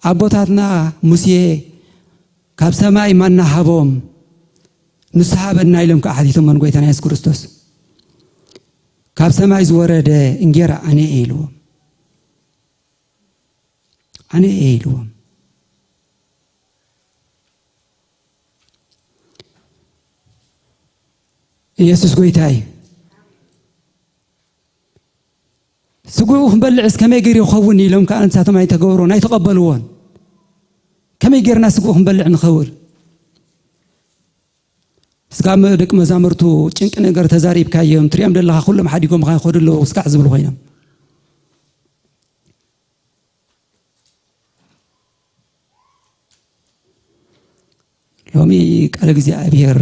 ኣቦታትና ሙሴ ካብ ሰማይ ማና ሃቦም፣ ንሱ ሃበና ኢሎም ከኣ ሓቲቶሞ ንጎይታና የሱስ ክርስቶስ። ካብ ሰማይ ዝወረደ እንጌራ ኣነ እየ ኢልዎም። ኣነ እየ ኢልዎም። ኢየሱስ ጎይታ እዩ። ስግኡ ክንበልዕስ ከመይ ገይሩ ይኸውን ኢሎም ከኣ ንሳቶም ኣይተገብሮን ኣይተቐበልዎን። ከመይ ጌርና ስግኡ ክንበልዕ ንኸውን? ስጋብ ደቂ መዛሙርቱ ጭንቂ ነገር ተዛሪብካዮም ትሪኦም ደለኻ፣ ኩሎም ሓዲጎምኻ ይኸዱ ኣለዉ፣ ስካዕ ዝብሉ ኮይኖም። ሎሚ ቃል እግዚኣብሔር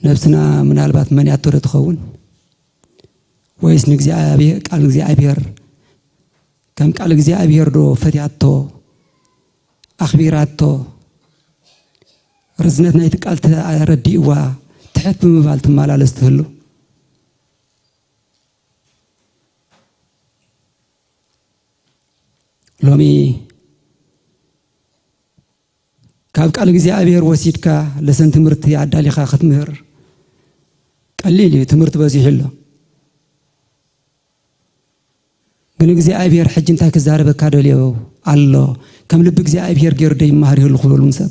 ነብስና ምናልባት መንያቶ ዶ ትኸውን? ወይስ ንእግዚኣብሔር፣ ቃል እግዚኣብሔር ከም ቃል እግዚኣብሔር ዶ ፈትያቶ፣ ኣኽቢራቶ፣ ርዝነት ናይቲ ቃል ተረዲእዋ፣ ትሕት ብምባል ትመላለስ ትህሉ? ሎሚ ካብ ቃል እግዚኣብሔር ወሲድካ ለሰን ትምህርቲ ኣዳሊኻ ክትምህር ቀሊል እዩ፣ ትምህርቲ በዚሑ ኣሎ። ግን እግዚኣብሔር ሕጂ እንታይ ክዛረበካ ደልዮ ኣሎ? ከም ልቢ እግዚኣብሔር ገይሩ ዶ ይመሃር ይህሉ ክብሉ እውን ሰብ፣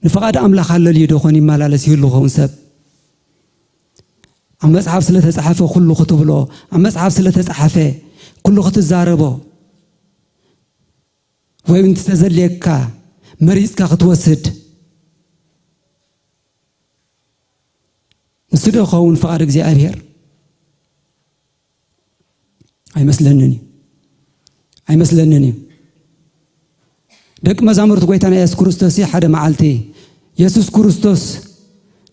ንፍቓድ ኣምላኽ ኣለልዩ ዶ ኾን ይመላለስ ይህሉ ኸውን ሰብ፣ ኣብ መጽሓፍ ስለ ተጻሓፈ ኩሉ ክትብሎ፣ ኣብ መጽሓፍ ስለ ተጻሓፈ ኩሉ ክትዛረቦ፣ ወይ እንተዘድልየካ መሪጽካ ክትወስድ፣ ንሱ ዶ ይኸውን ፍቓድ እግዚኣብሔር? ኣይመስለንን እዩ። ኣይመስለንን እዩ። ደቂ መዛሙርቲ ጎይታና የሱስ ክርስቶስ ሓደ መዓልቲ የሱስ ክርስቶስ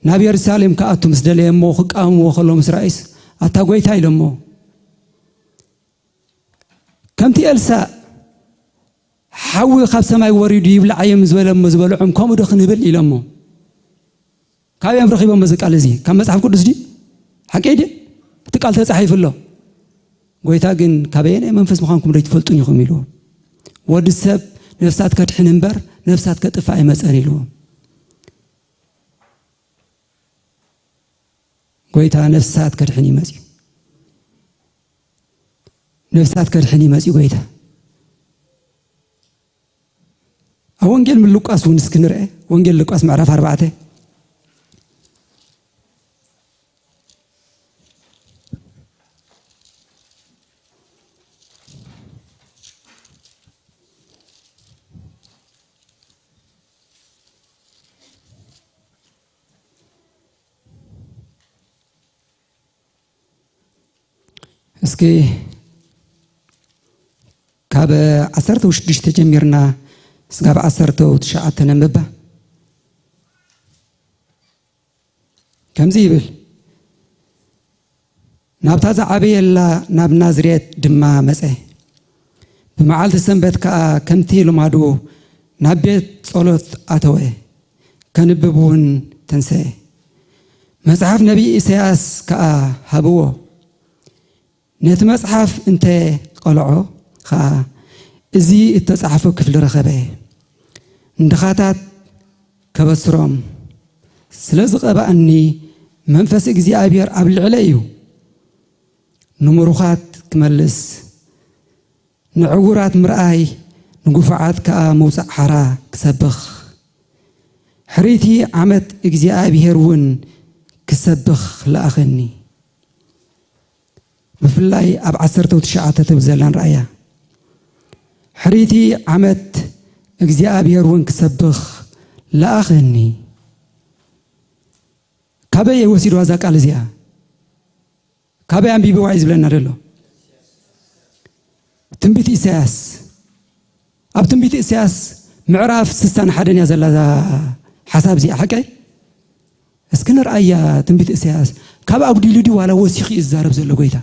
ናብ የሩሳሌም ክኣቱ ምስ ደለየ እሞ ክቃወምዎ ከሎ ምስ ረኣዩስ፣ "ኣታ ጎይታ" ኢሎሞ። ከምቲ ኤልሳእ "ሓዊ ካብ ሰማይ ወሪዱ ይብልዓዮም" ዝበለሞ ዝበልዖም ከምኡ ዶ ክንብል ኢሎሞ። ካበይ እዮም ረኺቦሞ እዚ ቃል እዚ? ካብ መጽሓፍ ቅዱስ ድዩ? ሓቀይ ድዩ? እቲ ቃል ተጻሒፉ ኣሎ። ጎይታ ግን "ካበየናይ መንፈስ ምዃንኩም ዶ ኣይትፈልጡን ኢኹም?" ኢልዎም። "ወዲ ሰብ ነፍሳት ከድሕን እምበር ነፍሳት ከጥፍእ ኣይመጸን" ኢልዎም። ጎይታ ነፍሳት ከድሕን እዩ መጺኡ። ነፍሳት ከድሕን እዩ መጺኡ ጎይታ። ኣብ ወንጌል ሉቃስ እውን እስኪ ንርአ። ወንጌል ሉቃስ ምዕራፍ ኣርባዕተ። እስኪ ካብ ዓሰርተ ሽዱሽተ ጀሚርና እስካብ ዓሰርተ ትሽዓተ ነንብባ። ከምዚ ይብል፣ ናብታ ዝዓበየላ ናብ ናዝሬት ድማ መጸ። ብመዓልቲ ሰንበት ከኣ ከምቲ ልማዱ ናብ ቤት ጸሎት ኣተወ፣ ከንብብ እውን ተንስአ። መጽሓፍ ነቢይ ኢሳያስ ከኣ ሃብዎ። ነቲ መጽሓፍ እንተ ቐልዖ ኸኣ፣ እዚ እተጻሕፎ ክፍሊ ረኸበ። ንድኻታት ከበስሮም ስለ ዝቐባእኒ፣ መንፈስ እግዚኣብሔር ኣብ ልዕለይ እዩ። ንምሩኻት ክመልስ፣ ንዕዉራት ምርኣይ፣ ንግፉዓት ከኣ ምውጻእ ሓራ ክሰብኽ፣ ሕርይቲ ዓመት እግዚኣብሔር እውን ክሰብኽ ለኣኸኒ። ብፍላይ ኣብ ዓሰርተ ትሽዓተ ትብል ዘላ ንርኣያ። ሕርይቲ ዓመት እግዚኣብሔር እውን ክሰብኽ ለኣኸኒ። ካበይ ወሲድዋ እዛ ቃል እዚኣ? ካበይ ኣንቢብዋ እዩ ዝብለና ዘሎ? ትንቢት ኢሳያስ። ኣብ ትንቢት ኢሳያስ ምዕራፍ ስሳን ሓደን እያ ዘላ እዛ ሓሳብ እዚኣ፣ ሓቀይ? እስኪ ንርኣያ ትንቢት ኢሳያስ። ካብ ኣጉዲሉ ድዩ ዋላ ወሲኹ እዩ ዝዛረብ ዘሎ ጎይታ?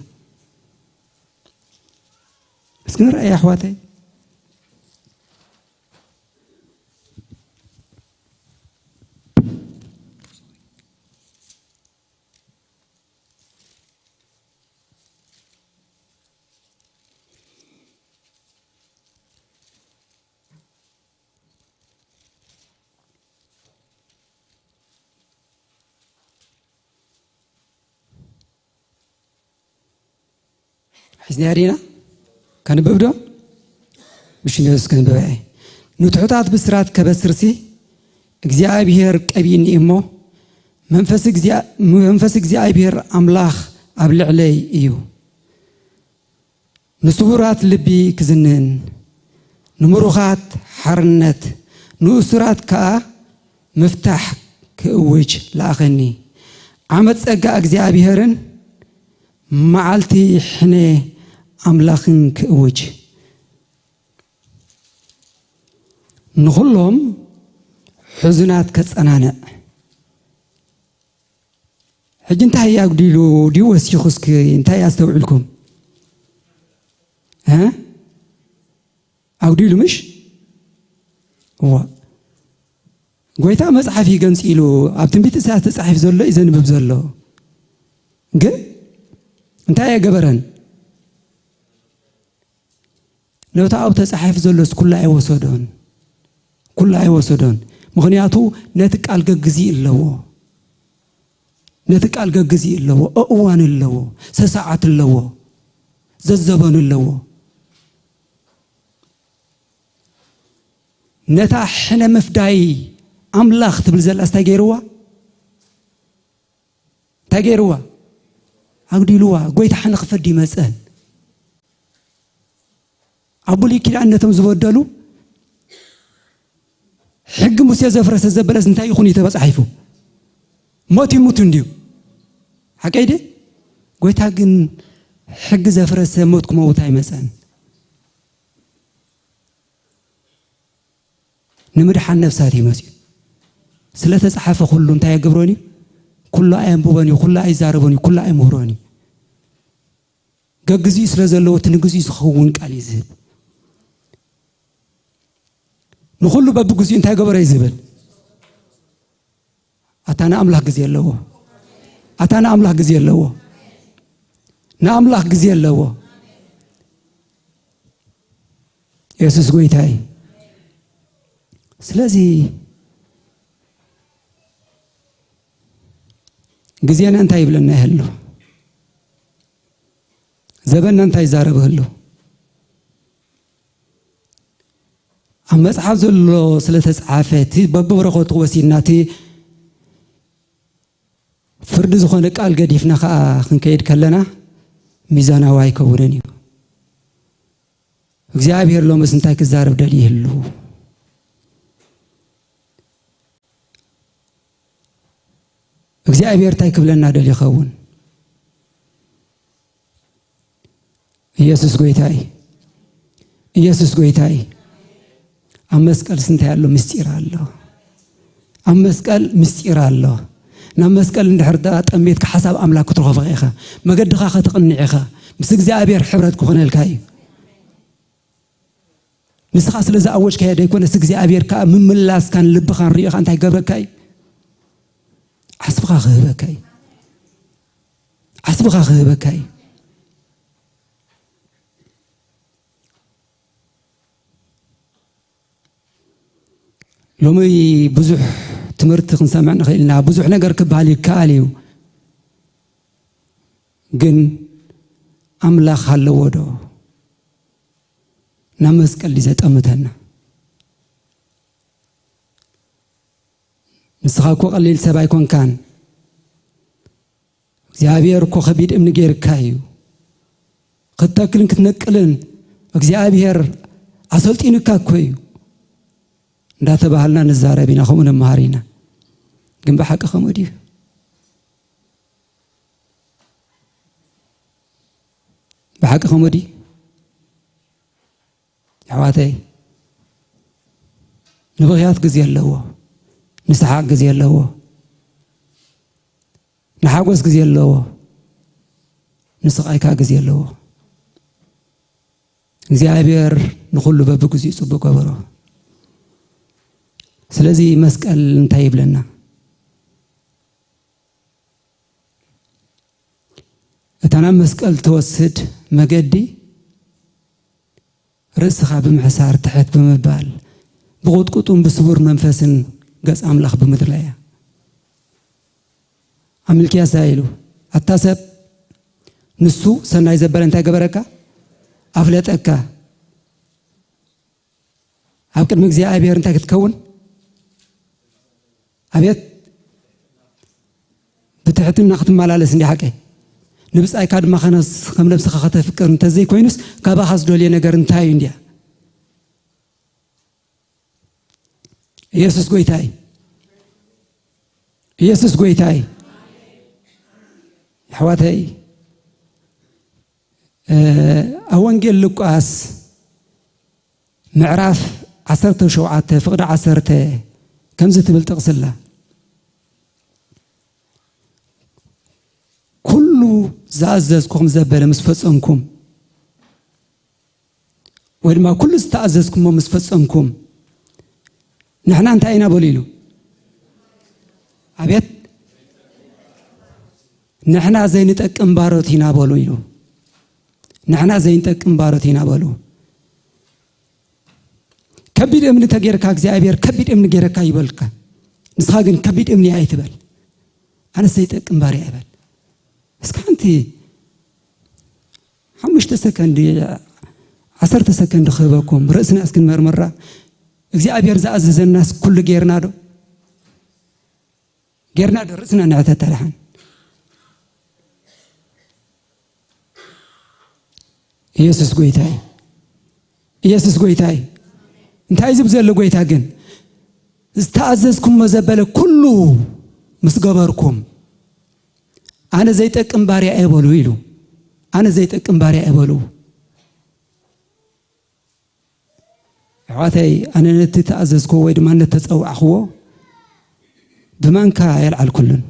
እስኪ ንርኣያ ኣሕዋተይ። ሒዝናያ ዲና? ከንብብ ዶ? ምሽ ንስ ክንብብ እየ። ንትሑታት ብስራት ከበስርሲ እግዚኣብሔር ቀቢእኒ እሞ፣ መንፈስ እግዚኣብ-፣ መንፈስ እግዚኣብሔር ኣምላኽ ኣብ ልዕለይ እዩ። ንስቡራት ልቢ ክዝንን፣ ንምሩኻት ሓርነት፣ ንእሱራት ከኣ ምፍታሕ ክእውጅ ለኣኸኒ። ዓመት ጸጋ እግዚኣብሔርን መዓልቲ ሕነ ኣምላኽን ክእውጅ፣ ንኹሎም ሕዙናት ከጸናንዕ። ሕጂ እንታይ እዩ ኣጉዲሉ ድዩ ወሲኹ? እስኪ እንታይ ኣስተውዕልኩም? እ? ኣጉዲሉ ምሽ? እዋ። ጎይታ መጽሓፍ እዩ ገንጺሉ፣ ኣብ ትንቢት ኢሳያስ ተጻሒፉ ዘሎ እዩ ዘንብብ ዘሎ። ግን እንታይ ኣይገበረን? ነቲ ኣብኡ ተጻሒፉ ዘሎስ ኩሉ ኣይወሰዶን። ኩሉ ኣይወሰዶን። ምኽንያቱ ነቲ ቃል ገግዚ ኣለዎ። ነቲ ቃል ገግዚ ኣለዎ። እዋን ኣለዎ። ሰሰዓት ኣለዎ። ዘዘበኑ ኣለዎ። ነታ ሕነ ምፍዳይ ኣምላኽ ትብል ዘላስ እንታይ ገይርዋ? እንታይ ገይርዋ? ኣጉዲልዋ። ጎይታ ሕነ ክፈዲ ይመጸን። ኣብ ብሉይ ኪዳን ነቶም ዝበደሉ ሕጊ ሙሴ ዘፍረሰ ዘበለስ እንታይ ይኹን እዩ ተጻሒፉ? ሞት ይሙት እንድዩ። ሓቀይ ድየ? ጎይታ ግን ሕጊ ዘፍረሰ ሞት ክመውት ኣይመጸን። ንምድሓን ነፍሳት እዩ መጺኡ። ስለ ተጻሓፈ ኩሉ እንታይ የገብሮን እዩ? ኩሉ ኣየንብቦን እዩ፣ ኩሉ ኣይዛረቦን እዩ፣ ኩሉ ኣይምህሮን እዩ። ገግዚኡ ስለ ዘለዎ እቲ ንግዚኡ ዝኸውን ቃል እዩ ዝህብ። ንኹሉ በብግዚኡ እንታይ ገበረ እዩ ዝብል? ኣታ ንኣምላኽ ግዜ ኣለዎ። ኣታ ንኣምላኽ ግዜ ኣለዎ። ንኣምላኽ ግዜ ኣለዎ። የሱስ ጎይታ እዩ። ስለዚ ግዜና እንታይ ይብለና ይህሉ? ዘበንና እንታይ ይዛረብ ይህሉ? ኣብ መጽሓፍ ዘሎ ስለ ተጻሓፈ፣ እቲ በብበረኸቱ ወሲድና፣ እቲ ፍርዲ ዝኾነ ቃል ገዲፍና ኸኣ ክንከይድ ከለና፣ ሚዛናዊ ኣይከውንን እዩ። እግዚኣብሔር ሎምስ እንታይ ክዛረብ ደልዩ ይህሉ? እግዚኣብሔር እንታይ ክብለና ደልዩ ይኸውን? ኢየሱስ ጎይታይ፣ ኢየሱስ ጎይታይ። ኣብ መስቀልስ እንታይ ኣሎ? ምስጢር ኣሎ። ኣብ መስቀል ምስጢር ኣሎ። ናብ መስቀል እንድሕር ደኣ ጠሜትካ ሓሳብ ኣምላክ ክትረኽቦ ኢኻ። መገድኻ ከተቕንዕ ኢኻ። ምስ እግዚኣብሔር ሕብረት ክኾነልካ እዩ። ንስኻ ስለ ዝኣወጅካዮ ደይኮነስ፣ እግዚኣብሔር ከኣ ምምላስካን ልብኻን ሪኢኻ እንታይ ክገብረካ እዩ? ዓስብኻ ክህበካ እዩ። ዓስብኻ ክህበካ እዩ። ሎሚ ብዙሕ ትምህርቲ ክንሰምዕ ንኽእል ኢና። ብዙሕ ነገር ክበሃል ይከኣል እዩ። ግን ኣምላኽ ኣለዎ ዶ? ናብ መስቀል ድዩ ዘጠምተና? ንስኻ እኮ ቀሊል ሰብ ኣይኮንካን። እግዚኣብሔር እኮ ከቢድ እምኒ ገይርካ እዩ። ክትተክልን ክትነቅልን እግዚኣብሔር ኣሰልጢኑካ እኮ እዩ። እንዳተባሃልና ንዛረብ ኢና፣ ከምኡ ንመሃር ኢና። ግን ብሓቂ ከምኡ ድዩ? ብሓቂ ከምኡ ድዩ? ኣሕዋተይ፣ ንብኽያት ግዜ ኣለዎ፣ ንሰሓቕ ግዜ ኣለዎ፣ ንሓጎስ ግዜ ኣለዎ፣ ንስቓይ ከኣ ግዜ ኣለዎ። እግዚኣብሔር ንኹሉ በብግዚኡ ጽቡቕ ገበሮ። ስለዚ መስቀል እንታይ ይብለና? እታ ናብ መስቀል ትወስድ መገዲ ርእስኻ ብምሕሳር ትሕት ብምባል ብቑጥቁጡን ብስቡር መንፈስን ገጽ ኣምላኽ ብምድላይ እያ። ኣብ ሚልክያስ እንታይ ኢሉ? ኣታ ሰብ ንሱ ሰናይ ዘበለ እንታይ ገበረካ? ኣፍለጠካ። ኣብ ቅድሚ እግዚኣብሔር እንታይ ክትከውን? ኣቤት ብትሕትና ክትመላለስ እንዲ ሓቀይ። ንብጻይካ ድማ ከነስ-፣ ከም ነብስኻ ከተፍቅር እንተዘይኮይኑስ ካባኻ ዝደልዮ ነገር እንታይ እዩ እንድያ? ኢየሱስ ጎይታይ፣ ኢየሱስ ጎይታይ። ኣሕዋተይ፣ እ፣ ኣብ ወንጌል ሉቃስ ምዕራፍ ዓሰርተ ሸውዓተ ፍቕዲ ዓሰርተ ከምዚ ትብል ጥቕሲ ኣላ። ኩሉ ዝኣዘዝኩኹም ዘበለ ምስ ፈጸምኩም፣ ወይ ድማ ኩሉ ዝተኣዘዝኩሞ ምስ ፈጸምኩም፣ ንሕና እንታይ ኢና በሉ ኢሉ? ኣቤት፣ ንሕና ዘይንጠቅም ባሮት ኢና በሉ ኢሉ። ንሕና ዘይንጠቅም ባሮት ኢና በሉ። ከቢድ እምኒ ተጌርካ እግዚኣብሔር ከቢድ እምኒ ጌረካ ይበልካ። ንስኻ ግን ከቢድ እምኒ ኣይትበል። ኣነስ ዘይጠቅም ባርያ ይበል። እስኪ ሓንቲ ሓሙሽተ ሰከንድ፣ ዓሰርተ ሰከንድ ክህበኩም፣ ርእስና እስኪ ንመርምራ። እግዚኣብሔር ዝኣዘዘናስ ኩሉ ጌርና ዶ? ጌርና ዶ? ርእስና ንሕተት ደሓን። ኢየሱስ ጎይታይ፣ ኢየሱስ ጎይታይ። እንታይ ዝብ ዘሎ ጎይታ ግን? ዝተኣዘዝኩሞ ዘበለ ኩሉ ምስ ገበርኩም፣ ኣነ ዘይጠቅም ባርያ እየ በሉ ኢሉ። ኣነ ዘይጠቅም ባርያ እየ በሉ። ኣሕዋተይ፣ ኣነ ነቲ ተኣዘዝኩዎ ወይ ድማ ነቲ ተጸዋዕኩዎ ብማንካ የልዓልኩሉን።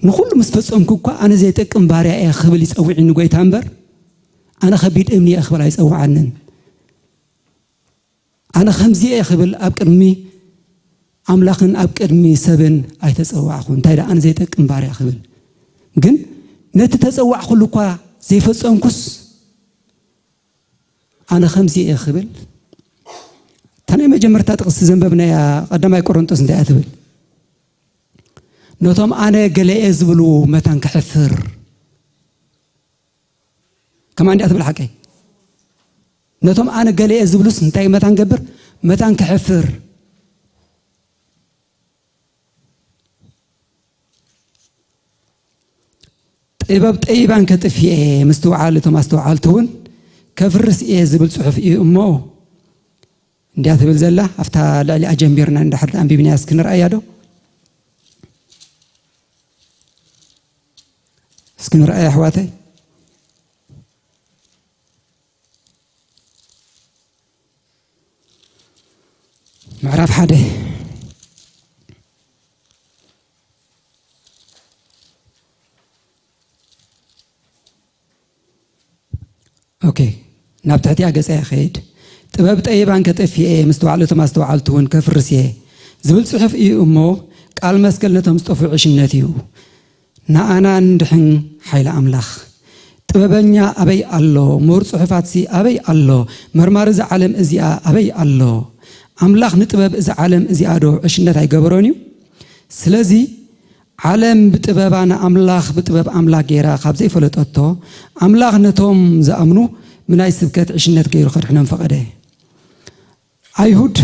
ንኹሉ ምስ ፈጸምኩ እኳ ኣነ ዘይጠቅም ባርያ እየ ክብል ይጸውዕኒ ጎይታ እምበር፣ ኣነ ከቢድ እምኒ እየ ክብል ኣይጸውዓንን። ኣነ ከምዚ እየ ክብል ኣብ ቅድሚ ኣምላኽን ኣብ ቅድሚ ሰብን ኣይተጸዋዕኹን። እንታይ ደኣ ኣነ ዘይጠቅም ባርያ ክብል። ግን ነቲ ተጸዋዕኩሉ እኳ ዘይፈጸምኩስ፣ ኣነ ከምዚ እየ ክብል። እታ ናይ መጀመርታ ጥቕሲ ዘንበብናያ ቀዳማይ ቆሮንጦስ እንታይ እያ ትብል? ነቶም ኣነ ገለ እየ ዝብሉ መታን ክሕፍር። ከማን እንዲያ ትብል ሓቀይ። ነቶም ኣነ ገለ እየ ዝብሉስ እንታይ መታን ገብር? መታን ክሕፍር። ጥበብ ጠቢባን ከጥፍኤ፣ ምስትውዓል እቶም ኣስተውዓልቲ እውን ከፍርስ እየ ዝብል ጽሑፍ እዩ እሞ፣ እንድያ ትብል ዘላ። ኣብታ ልዕሊኣ ጀሚርና እንድሕር ኣንቢብናያ እስኪ ንርኣያ ዶ? እስኪ ንርኣያ ኣሕዋተይ። ምዕራፍ ሓደ። ኦኬ፣ ናብ ትሕቲኣ ገጸ ይኸይድ። ጥበብ ጠቢባን ከጠፍኤ፣ ምስትውዓል እቶም ኣስተውዓልቲ እውን ከፍርስ እየ ዝብል ጽሑፍ እዩ እሞ፣ ቃል መስቀል ነቶም ዝጠፍኡ ዕሽነት እዩ፣ ንኣና እንድሕን ሓይሊ ኣምላኽ። ጥበበኛ ኣበይ ኣሎ? ምሁር ጽሑፋትሲ ኣበይ ኣሎ? መርማሪ እዛ ዓለም እዚኣ ኣበይ ኣሎ? ኣምላኽ ንጥበብ እዛ ዓለም እዚኣ ዶ ዕሽነት ኣይገበሮን እዩ? ስለዚ ዓለም ብጥበባ ንኣምላኽ ብጥበብ ኣምላኽ ገይራ ካብ ዘይፈለጠቶ፣ ኣምላኽ ነቶም ዝኣምኑ ብናይ ስብከት ዕሽነት ገይሩ ከድሕኖም ፈቐደ። ኣይሁድ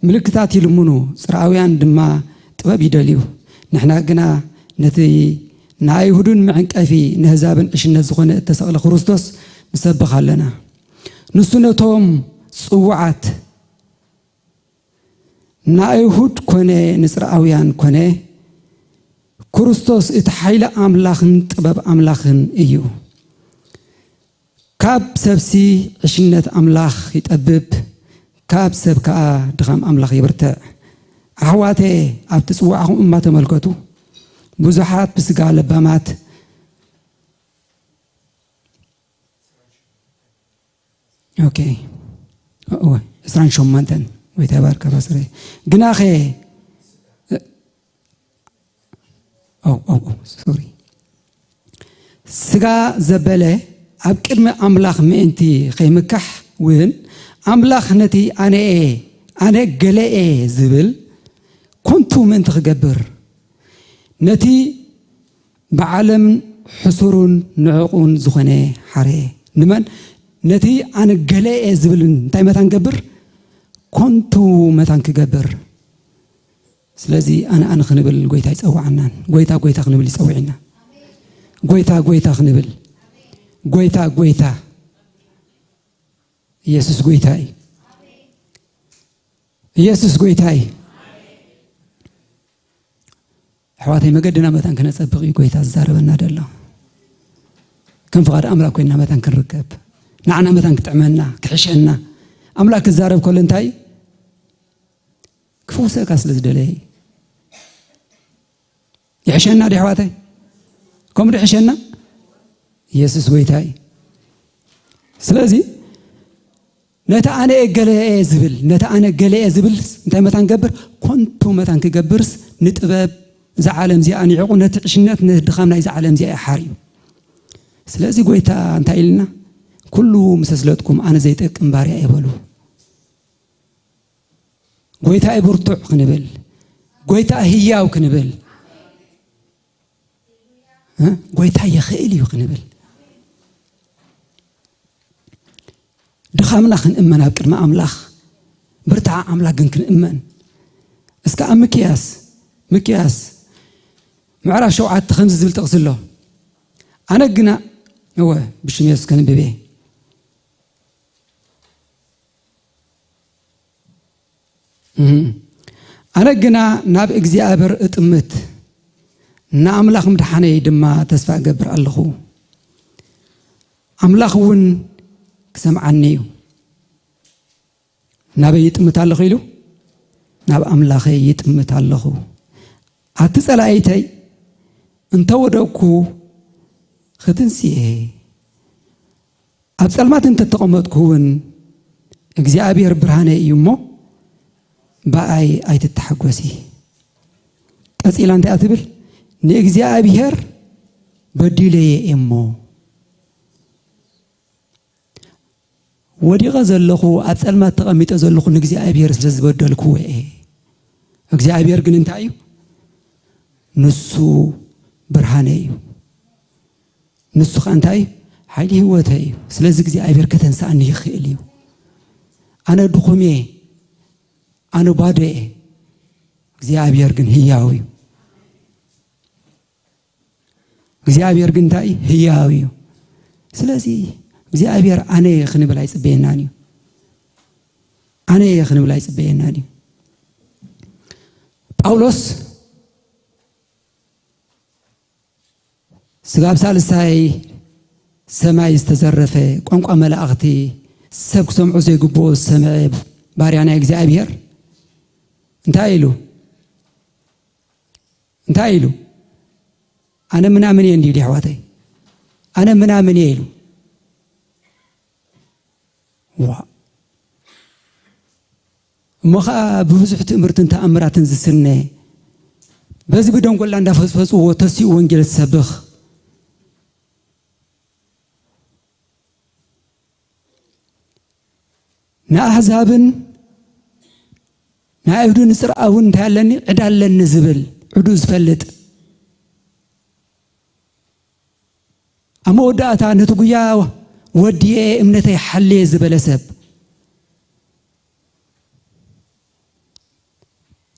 ምልክታት ይልምኑ፣ ጽርኣውያን ድማ ጥበብ ይደልዩ። ንሕና ግና ነቲ ንኣይሁድን መዕንቀፊ ንህዛብን ዕሽነት ዝኾነ እተሰቕለ ክርስቶስ ንሰብኽ ኣለና። ንሱ ነቶም ጽዉዓት፣ ንኣይሁድ ኮነ ንጽርኣውያን ኮነ፣ ክርስቶስ እቲ ሓይሊ ኣምላኽን ጥበብ ኣምላኽን እዩ። ካብ ሰብሲ ዕሽነት ኣምላኽ ይጠብብ፣ ካብ ሰብ ከኣ ድኻም ኣምላኽ ይብርትዕ። ኣሕዋተ፣ ኣብቲ ጽዋዕኹም እማ ተመልከቱ። ብዙሓት ብስጋ ለባማት፣ ኦኬ፣ እወ፣ ዕስራን ሸሞንተን፣ ጎይታ ይባርካ ፓስተረይ። ግናኸ፣ ኦ፣ ኦ፣ ኦ፣ ሶሪ። ስጋ ዘበለ ኣብ ቅድሚ ኣምላኽ ምእንቲ ከይምካሕ እውን፣ ኣምላኽ ነቲ ኣነ እየ፣ ኣነ ገለ እየ ዝብል ኮንቱ ምእንቲ ክገብር፣ ነቲ ብዓለም ሕሱሩን ንዕቑን ዝኾነ ሓረ። ንመን? ነቲ ኣነ ገለ እየ ዝብል እንታይ መታን ገብር? ኮንቱ መታን ክገብር። ስለዚ ኣነ ኣነ ክንብል ጎይታ ይጸውዓናን፣ ጎይታ ጎይታ ክንብል ይጸውዕና። ጎይታ ጎይታ ክንብል፣ ጎይታ ጎይታ። ኢየሱስ ጎይታ እዩ። ኢየሱስ ጎይታ እዩ። ኣሕዋተይ፣ መገድና መታን ክነጸብቕ እዩ ጎይታ ዝዛረበና ደሎ። ከም ፍቓድ ኣምላኽ ኮይንና መታን ክንርከብ፣ ንዓና መታን ክጥዕመና፣ ክሕሸና። ኣምላኽ ክዛረብ ከሎ እንታይ እዩ? ክፈውሰካ ስለ ዝደለየ እዩ። ይሕሸና ዲ ኣሕዋተይ? ከምኡ ዶ ይሕሸና? ኢየሱስ ጎይታ እዩ። ስለዚ ነቲ ኣነ ገለ እየ ዝብል፣ ነቲ ኣነ ገለ እየ ዝብል እንታይ መታን ገብር? ኮንቱ መታን ክገብርስ ንጥበብ እዛ ዓለም እዚኣ ንዕቑ፣ ነቲ ዕሽነት፣ ነቲ ድኻም ናይዛ ዓለም እዚኣ ይሓር እዩ። ስለዚ ጎይታ እንታይ ኢልና? ኩሉ ምስ ኣስለጥኩም ኣነ ዘይጠቅም ባርያ እየ በሉ። ጎይታ እዩ ብርቱዕ ክንብል፣ ጎይታ ህያው ክንብል፣ እ? ጎይታ ይኽእል እዩ ክንብል፣ ድኻምና ክንእመን ኣብ ቅድሚ ኣምላኽ፣ ብርታዓ ኣምላኽ ግን ክንእመን። እስከ ኣብ ምክያስ፣ ምክያስ ምዕራፍ ሸውዓተ ከምዚ ዝብል ጥቕሲ ኣሎ። ኣነ ግና፣ እወ፣ ብሽም የሱስ ከንብብ እየ። እም። ኣነ ግና ናብ እግዚኣብሔር እጥምት፣ ንኣምላኽ ምድሓነይ ድማ ተስፋ እገብር ኣለኹ። ኣምላኽ እውን ክሰምዓኒ እዩ። ናበይ ይጥምት ኣለኹ ኢሉ? ናብ ኣምላኸይ ይጥምት ኣለኹ። ኣቲ ጸላኢተይ እንተ ወደቅኩ ክትንስኤ፣ ኣብ ጸልማት እንተ ተቐመጥኩ እውን እግዚኣብሔር ብርሃነይ እዩ እሞ ብኣይ ኣይትተሓጎሲ። ቀጺላ እንታይ እያ ትብል? ንእግዚኣብሔር በዲለየ እየ እሞ። ወዲቐ ዘለኹ፣ ኣብ ጸልማት ተቐሚጠ ዘለኹ ንእግዚኣብሔር ስለ ዝበደልክዎ እየ። እግዚኣብሔር ግን እንታይ እዩ? ንሱ ብርሃነ እዩ። ንሱ ኸኣ እንታይ እዩ? ሓይሊ ህይወተ እዩ። ስለዚ እግዚኣብሔር ከተንስኣኒ ይኽእል እዩ። ኣነ ድኹም እየ። ኣነ ባዶ እየ። እግዚኣብሔር ግን ህያው እዩ። እግዚኣብሔር ግን እንታይ እዩ? ህያው እዩ። ስለዚ እግዚኣብሔር ኣነ እየ ክንብል ኣይጽበየናን እዩ። ኣነ እየ ክንብል ኣይጽበየናን እዩ። ጳውሎስ ስጋብ ሳልሳይ ሰማይ ዝተዘረፈ፣ ቋንቋ መላእኽቲ፣ ሰብ ክሰምዖ ዘይግብኦ ዝሰምዐ ባርያ ናይ እግዚኣብሔር እንታይ ኢሉ? እንታይ ኢሉ? ኣነ ምናምን እየ እንዲሉ፣ ኣሕዋተይ፣ ኣነ ምናምን እየ ኢሉ። ዋ። እሞ ኸኣ ብብዙሕ ትእምርትን ተኣምራትን ዝስነ፣ በዚ ብደንጎላ እንዳፈጽፈጽዎ ተሲኡ ወንጌል ዝሰብኽ፣ ንኣህዛብን ንኣይሁድን ንጽርኣውን እንታይ ኣለኒ? ዕዳ ኣለኒ ዝብል፣ ዕዱ ዝፈልጥ፣ ኣብ መወዳእታ ነቲ ጉያ ወዲኤ እምነተይ ሓልየ ዝበለ ሰብ፣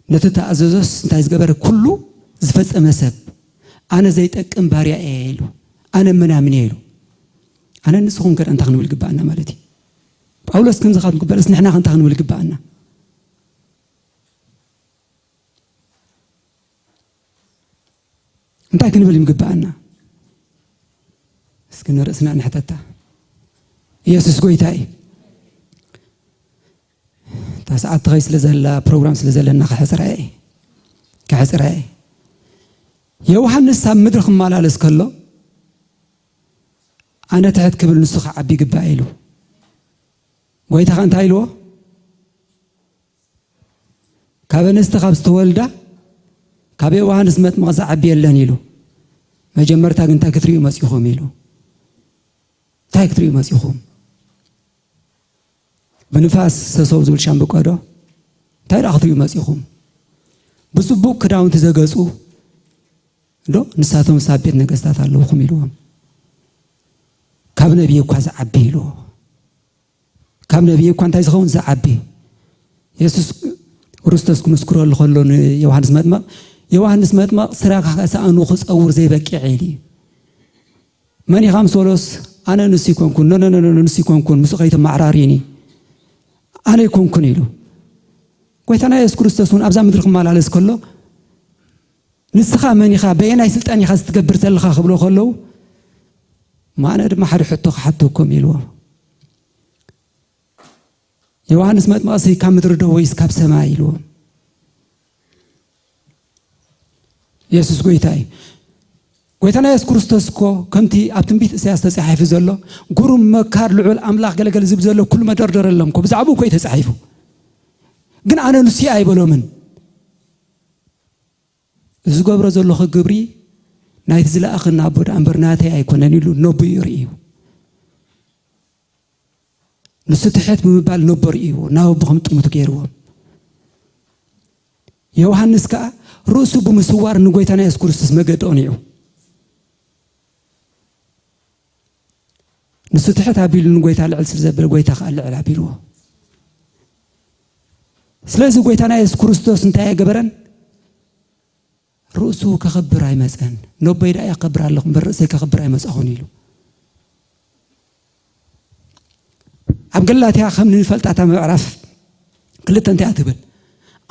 ነቲ ተኣዘዞስ እንታይ ዝገበረ? ኩሉ ዝፈጸመ ሰብ፣ ኣነ ዘይጠቅም ባርያ እየ ኢሉ፣ ኣነ ምናምን እየ ኢሉ። ኣነ ንስኹም ከ እንታይ ክንብል ግባኣና ማለት እዩ? ጳውሎስ ከምዚ ካብ ዝበለስ ንሕና ከ እንታይ ክንብል ግባኣና? እንታይ ክንብል ይግባኣና? እስኪ ንርእስና ንሕተታ። ኢየሱስ ጎይታ እዩ። እታ ሰዓት ትኸይ ስለ ዘላ፣ ፕሮግራም ስለ ዘለና ከሕጽራ እየ። ከሕጽራ እየ። ዮሃንስ ኣብ ምድሪ ክመላለስ ከሎ፣ ኣነ ትሕት ክብል ንሱ ክዓቢ ይግባእ ኢሉ። ጎይታ ከ እንታይ ኢልዎ? ካብ ኣንስቲ ካብ ዝተወልዳ ካብ ዮሃንስ መጥምቕ ዝዓቢ የለን ኢሉ። መጀመርታ ግን እንታይ ክትርእዩ መጺኹም ኢሉ። እንታይ ክትርእዩ መጺኹም? ብንፋስ ሰሰው ዝብል ሻምብቆ ዶ? እንታይ ደኣ ክትርእዩ መጺኹም? ብጽቡቕ ክዳውንቲ ዘገጹ ዶ? ንሳቶምስ ኣብ ቤት ነገስታት ኣለውኹም ኢልዎም። ካብ ነቢይ እኳ ዝዓቢ ኢልዎ። ካብ ነቢይ እኳ እንታይ ዝኸውን ዝዓቢ። የሱስ ክርስቶስ ክምስክረሉ ከሎ ንዮሃንስ መጥመቕ፣ ዮሃንስ መጥመቕ ስራኻ ከሰኣኑ ክጸውር ዘይበቅዕ ኢሉ እዩ። መን ኢኻ ምስ በሎስ፣ ኣነ ንሱ ኣይኮንኩን፣ ኖ፣ ኖ፣ ኖ፣ ኖ፣ ንሱ ኣይኮንኩን፣ ምስኡ ከይትመዓራርዩኒ፣ ኣነ ኣይኮንኩን ኢሉ። ጎይታና የሱስ ክርስቶስ እውን ኣብዛ ምድሪ ክመላለስ ከሎ፣ ንስኻ መን ኢኻ፣ በየናይ ስልጣን ኢኻ እዚ ትገብር ዘለኻ ክብሎ ከለዉ፣ ኣነ ድማ ሓደ ሕቶ ክሓተኩም ኢልዎ። ዮሃንስ መጥምቕሲ ካብ ምድሪ ዶ ወይስ ካብ ሰማይ ኢልዎም። የሱስ ጎይታ እዩ። ጎይታና የሱስ ክርስቶስ እኮ ከምቲ ኣብ ትንቢት ኢሳያስ ተጻሒፉ ዘሎ፣ ግሩም መካር ልዑል ኣምላኽ ገለገለ ዝብል ዘሎ ኩሉ መደርደር የለን እኮ፣ ብዛዕባኡ እኮ እዩ ተጻሒፉ። ግን ኣነ ንሱ እየ ኣይበሎምን። እዚ ዝገብሮ ዘለኹ ግብሪ ናይቲ ዝለኣኸኒ ኣቦ ደኣ እምበር ናተይ ኣይኮነን ኢሉ ነቦ እዩ ርእዩ። ንሱ ትሕት ብምባል ነቦ ርእይዎ፣ ናብ ኣቦ ከም ጥምቱ ገይርዎም። ዮሃንስ ከኣ ርእሱ ብምስዋር ንጎይታና የሱስ ክርስቶስ መገዲ ኣቕኒዑ። ንሱ ትሕት ኣቢሉ ንጎይታ ልዕል ስለ ዘበለ፣ ጎይታ ከኣ ልዕል ኣቢልዎ። ስለዚ ጎይታና የሱስ ክርስቶስ እንታይ ኣይገበረን? ርእሱ ከኽብር ኣይመጸን። ነቦይ ደኣ የኽብር ኣለኹ እምበር ርእሰይ ከኽብር ኣይመጻኹን ኢሉ። ኣብ ገላትያ ከም ንፈልጣ እታ ምዕራፍ ክልተ እንታይ እያ ትብል?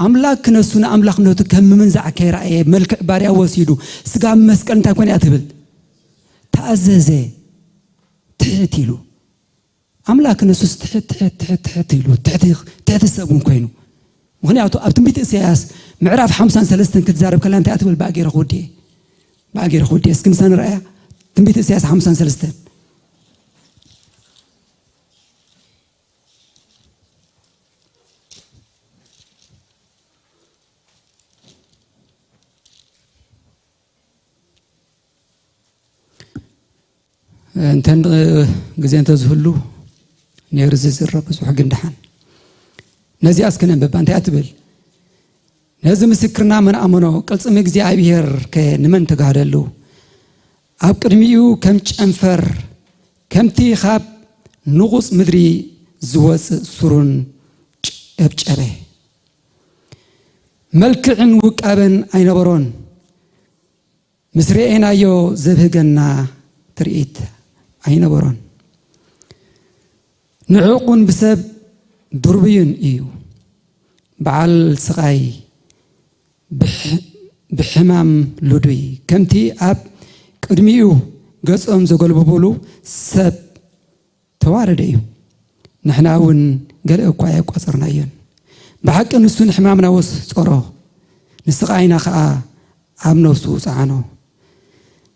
ኣምላክ ክነሱ ንኣምላክነቱ ከም ምምንዛዕ ከይረኣየ፣ መልክዕ ባርያ ወሲዱ፣ ስጋ ኣብ መስቀል እንታይ ኮነ እያ ትብል? ተኣዘዘ፣ ትሕት ኢሉ። ኣምላክ ክነሱስ ትሕት፣ ትሕት፣ ትሕት፣ ትሕት ኢሉ፣ ትሕቲ፣ ትሕቲ ሰብ እውን ኮይኑ። ምክንያቱ ኣብ ትንቢት ኢሳያስ ምዕራፍ ሓምሳን ሰለስተን ክትዛረብ ከላ እንታይ እያ ትብል? ብኣገይረ ክውድእ እየ። ብኣገይረ ክውድእ እየ። እስኪ ምሳና ንረኣያ። ትንቢት ኢሳያስ ሓምሳን ሰለስተን። እንተ ግዜ እንተዝህሉ ነይሩ ዝዝረብ ብዙሕ፣ ግን ደሓን ነዚኣ እስከ ነንብባ። እንታይ እያ ትብል? ነዚ ምስክርና መን ኣመኖ? ቅልጽም እግዚኣብሔር ከ ንመን ተጋህደሉ? ኣብ ቅድሚኡ ከም ጨንፈር፣ ከምቲ ካብ ንቑጽ ምድሪ ዝወጽእ ስሩን ጨብጨበ። መልክዕን ውቃበን ኣይነበሮን። ምስ ርኤናዮ ዘብህገና ትርኢት ኣይነበሮን። ንዕቑን ብሰብ ድርቡይን እዩ። በዓል ስቓይ፣ ብሕ-፣ ብሕማም ልዱይ። ከምቲ ኣብ ቅድሚኡ ገጾም ዘጎልብቡሉ ሰብ ተዋረደ እዩ። ንሕና እውን ገለ እኳ ኣየቋጸርናዮን። ብሓቂ ንሱ ንሕማምና ወስጾሮ፣ ንስቓይና ኸኣ ኣብ ነፍሱ ጸዓኖ።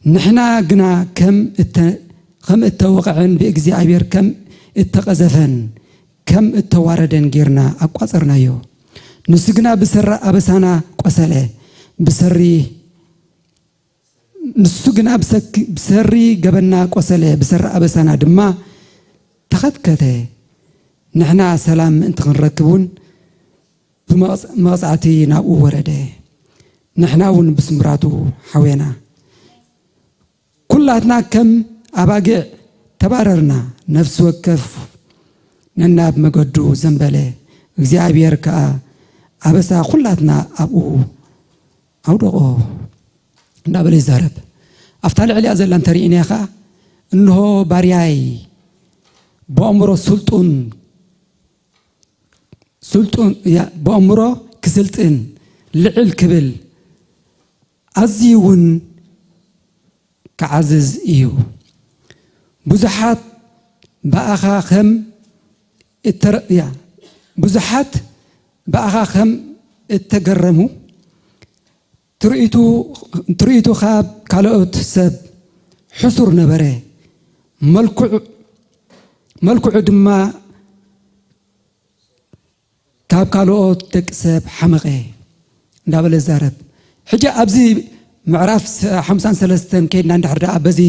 ንሕና ግና ከም እተ-፣ ከም እተወቕዐን ብእግዚኣብሔር ከም እተቐዘፈን ከም እተዋረደን ጌርና ኣቋጸርናዮ። ንሱ ግና ብሰሪ ኣበሳና ቆሰለ፣ ብሰሪ፣ ንሱ ግና ብሰኪ-፣ ብሰሪ ገበንና ቆሰለ፣ ብሰሪ ኣበሳና ድማ ተኸትከተ። ንሕና ሰላም ምእንቲ ክንረክብ እውን ብመቕጽ-፣ መቕጻዕቲ ናብኡ ወረደ። ንሕና እውን ብስምብራቱ ሓዌና። ኩላትና ከም ኣባጊዕ ተባረርና፣ ነፍሲ ወከፍ ነናብ መገዱ ዘንበለ። እግዚኣብሔር ከኣ ኣበሳ ኩላትና ኣብኡ ኣውደቖ እንዳበለ ይዛረብ። ኣብታ ልዕሊኣ ዘላ እንተሪእናያ ከኣ፣ እንሆ ባርያይ ብኣእምሮ ስልጡን፣ ስልጡን፣ ያ፣ ብኣእምሮ ክስልጥን ልዕል ክብል ኣዝዩ እውን ክዓዝዝ እዩ። ብዙሓት ብኣኻ ከም እተረ-፣ ያ፣ ብዙሓት ብኣኻ ከም እተገረሙ፣ ትርኢቱ፣ ትርኢቱ ካብ ካልኦት ሰብ ሕሱር ነበረ። መልክዑ፣ መልክዑ ድማ ካብ ካልኦት ደቂ ሰብ ሓመቐ እንዳበለ ይዛረብ። ሕጂ ኣብዚ ምዕራፍ ስ-፣ ሓምሳን ሰለስተን ከይድና እንድሕር ደኣ በዚ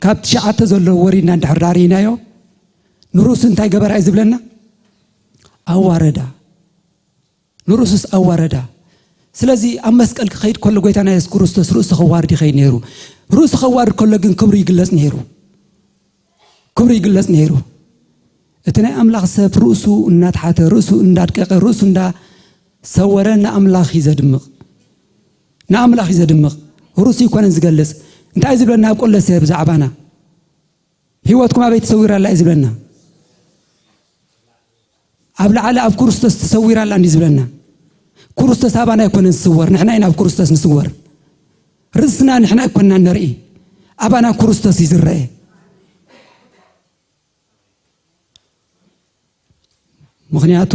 ካብ ትሽዓተ ዘሎ ወሪድና እንድሕር ደኣ ርኢናዮ፣ ንርእሱ እንታይ ገበራ እዩ ዝብለና? ኣዋረዳ። ንርእሱስ ኣዋረዳ። ስለዚ ኣብ መስቀል ክኸይድ ከሎ ጎይታና የሱስ ክርስቶስ ርእሱ ከዋርድ ይኸይድ ነይሩ። ርእሱ ከዋርድ ከሎ ግን ክብሩ ይግለጽ ነይሩ። ክብሩ ይግለጽ ነይሩ። እቲ ናይ ኣምላኽ ሰብ ርእሱ እናተሓተ፣ ርእሱ እንዳድቀቐ፣ ርእሱ እንዳሰወረ ንኣምላኽ እዩ ዘድምቕ። ንኣምላኽ እዩ ዘድምቕ። ርእሱ ኣይኮነን ዝገልጽ። እንታይ እዩ ዝብለና ኣብ ቆሎሴ ብዛዕባና? ህይወትኩም ኣበይ ተሰዊራ ኣላ እዩ ዝብለና። ኣብ ላዕሊ ኣብ ክርስቶስ ተሰዊራ ኣላ እንዲ ዝብለና። ክርስቶስ ኣባና ኣይኮነን ዝስወር፣ ንሕና ኢና ኣብ ክርስቶስ ንስወር። ርእስና ንሕና ኣይኮንና ንርኢ፣ ኣባና ክርስቶስ እዩ ዝረአ። ምኽንያቱ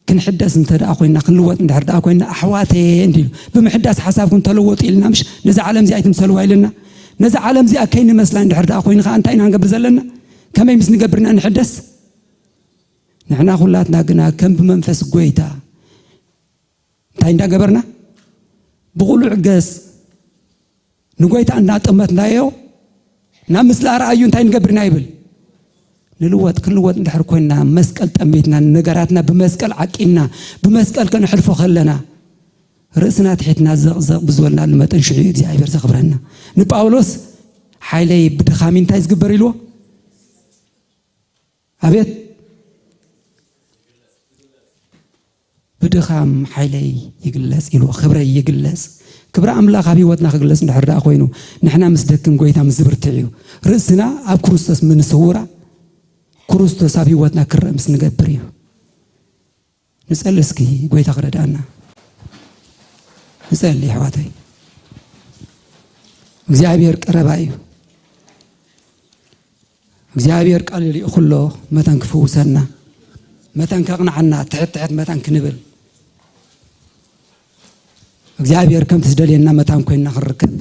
ክንሕደስ እንተ ደኣ ኮይና፣ ክንልወጥ እንድሕር ደኣ ኮይና፣ ኣሕዋተየ እንዲሉ ብምሕዳስ ሓሳብኩም ተለወጡ ኢልና፣ ምሽ ነዛ ዓለም እዚኣ ኣይትምሰልዋ ኢልና። ነዛ ዓለም እዚኣ ከይንመስላ እንድሕር ደኣ ኮይኑ ኸዓ እንታይ ኢና ንገብር ዘለና? ከመይ ምስ ንገብር ኢና ንሕደስ? ንሕና ኩላትና ግና ከም ብመንፈስ ጎይታ እንታይ እንዳገበርና? ብቕሉዕ ገጽ ንጎይታ እንዳጠመትናዮ ናብ ምስሊ ኣርኣዩ እንታይ ንገብር ኢና ይብል? ንልወጥ። ክንልወጥ እንድሕር ኮይንና፣ መስቀል ጠሚትና፣ ነገራትና ብመስቀል ዓቂብና፣ ብመስቀል ከነሕልፎ ከለና፣ ርእስና ትሒትና ዘቕዘቕ ብዝበልናሉ መጠን ሽዑ እዩ እግዚኣብሔር ዘኽብረና። ንጳውሎስ ሓይለይ ብድኻሚ እንታይ ዝግበር ኢልዎ? ኣቤት ብድኻም ሓይለይ ይግለጽ ኢልዎ፣ ክብረይ ይግለጽ። ክብሪ ኣምላኽ ኣብ ህይወትና ክግለጽ እንድሕር ደኣ ኮይኑ፣ ንሕና ምስ ደክም ጎይታ ምስ ዝብርትዕ እዩ። ርእስና ኣብ ክርስቶስ ምንስውራ፣ ክርስቶስ ኣብ ህይወትና ክረአ ምስ ንገብር እዩ። ንጸሊ እስኪ ጎይታ ክረድኣና። ንጸሊ ኣሕዋተይ። እግዚኣብሔር ቀረባ እዩ። እግዚኣብሔር ቃል ልኢኹ ኣሎ መታን ክፍውሰና፣ መታን ከቕንዓና፣ ትሕት ትሕት መታን ክንብል፣ እግዚኣብሔር ከምቲ ዝደልየና መታን ኮይንና ክንርከብ፣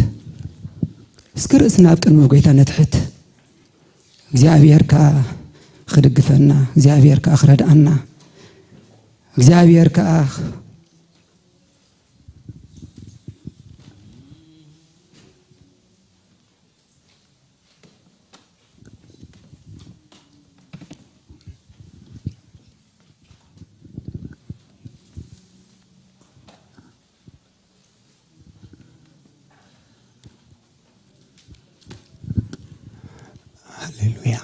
እስኪ ርእስና ኣብ ቅድሚ ጎይታ ነትሕት። እግዚኣብሔር ከኣ ክድግፈና፣ እግዚኣብሔር ከኣ ክረድኣና፣ እግዚኣብሔር ከኣ ሃሌሉያ።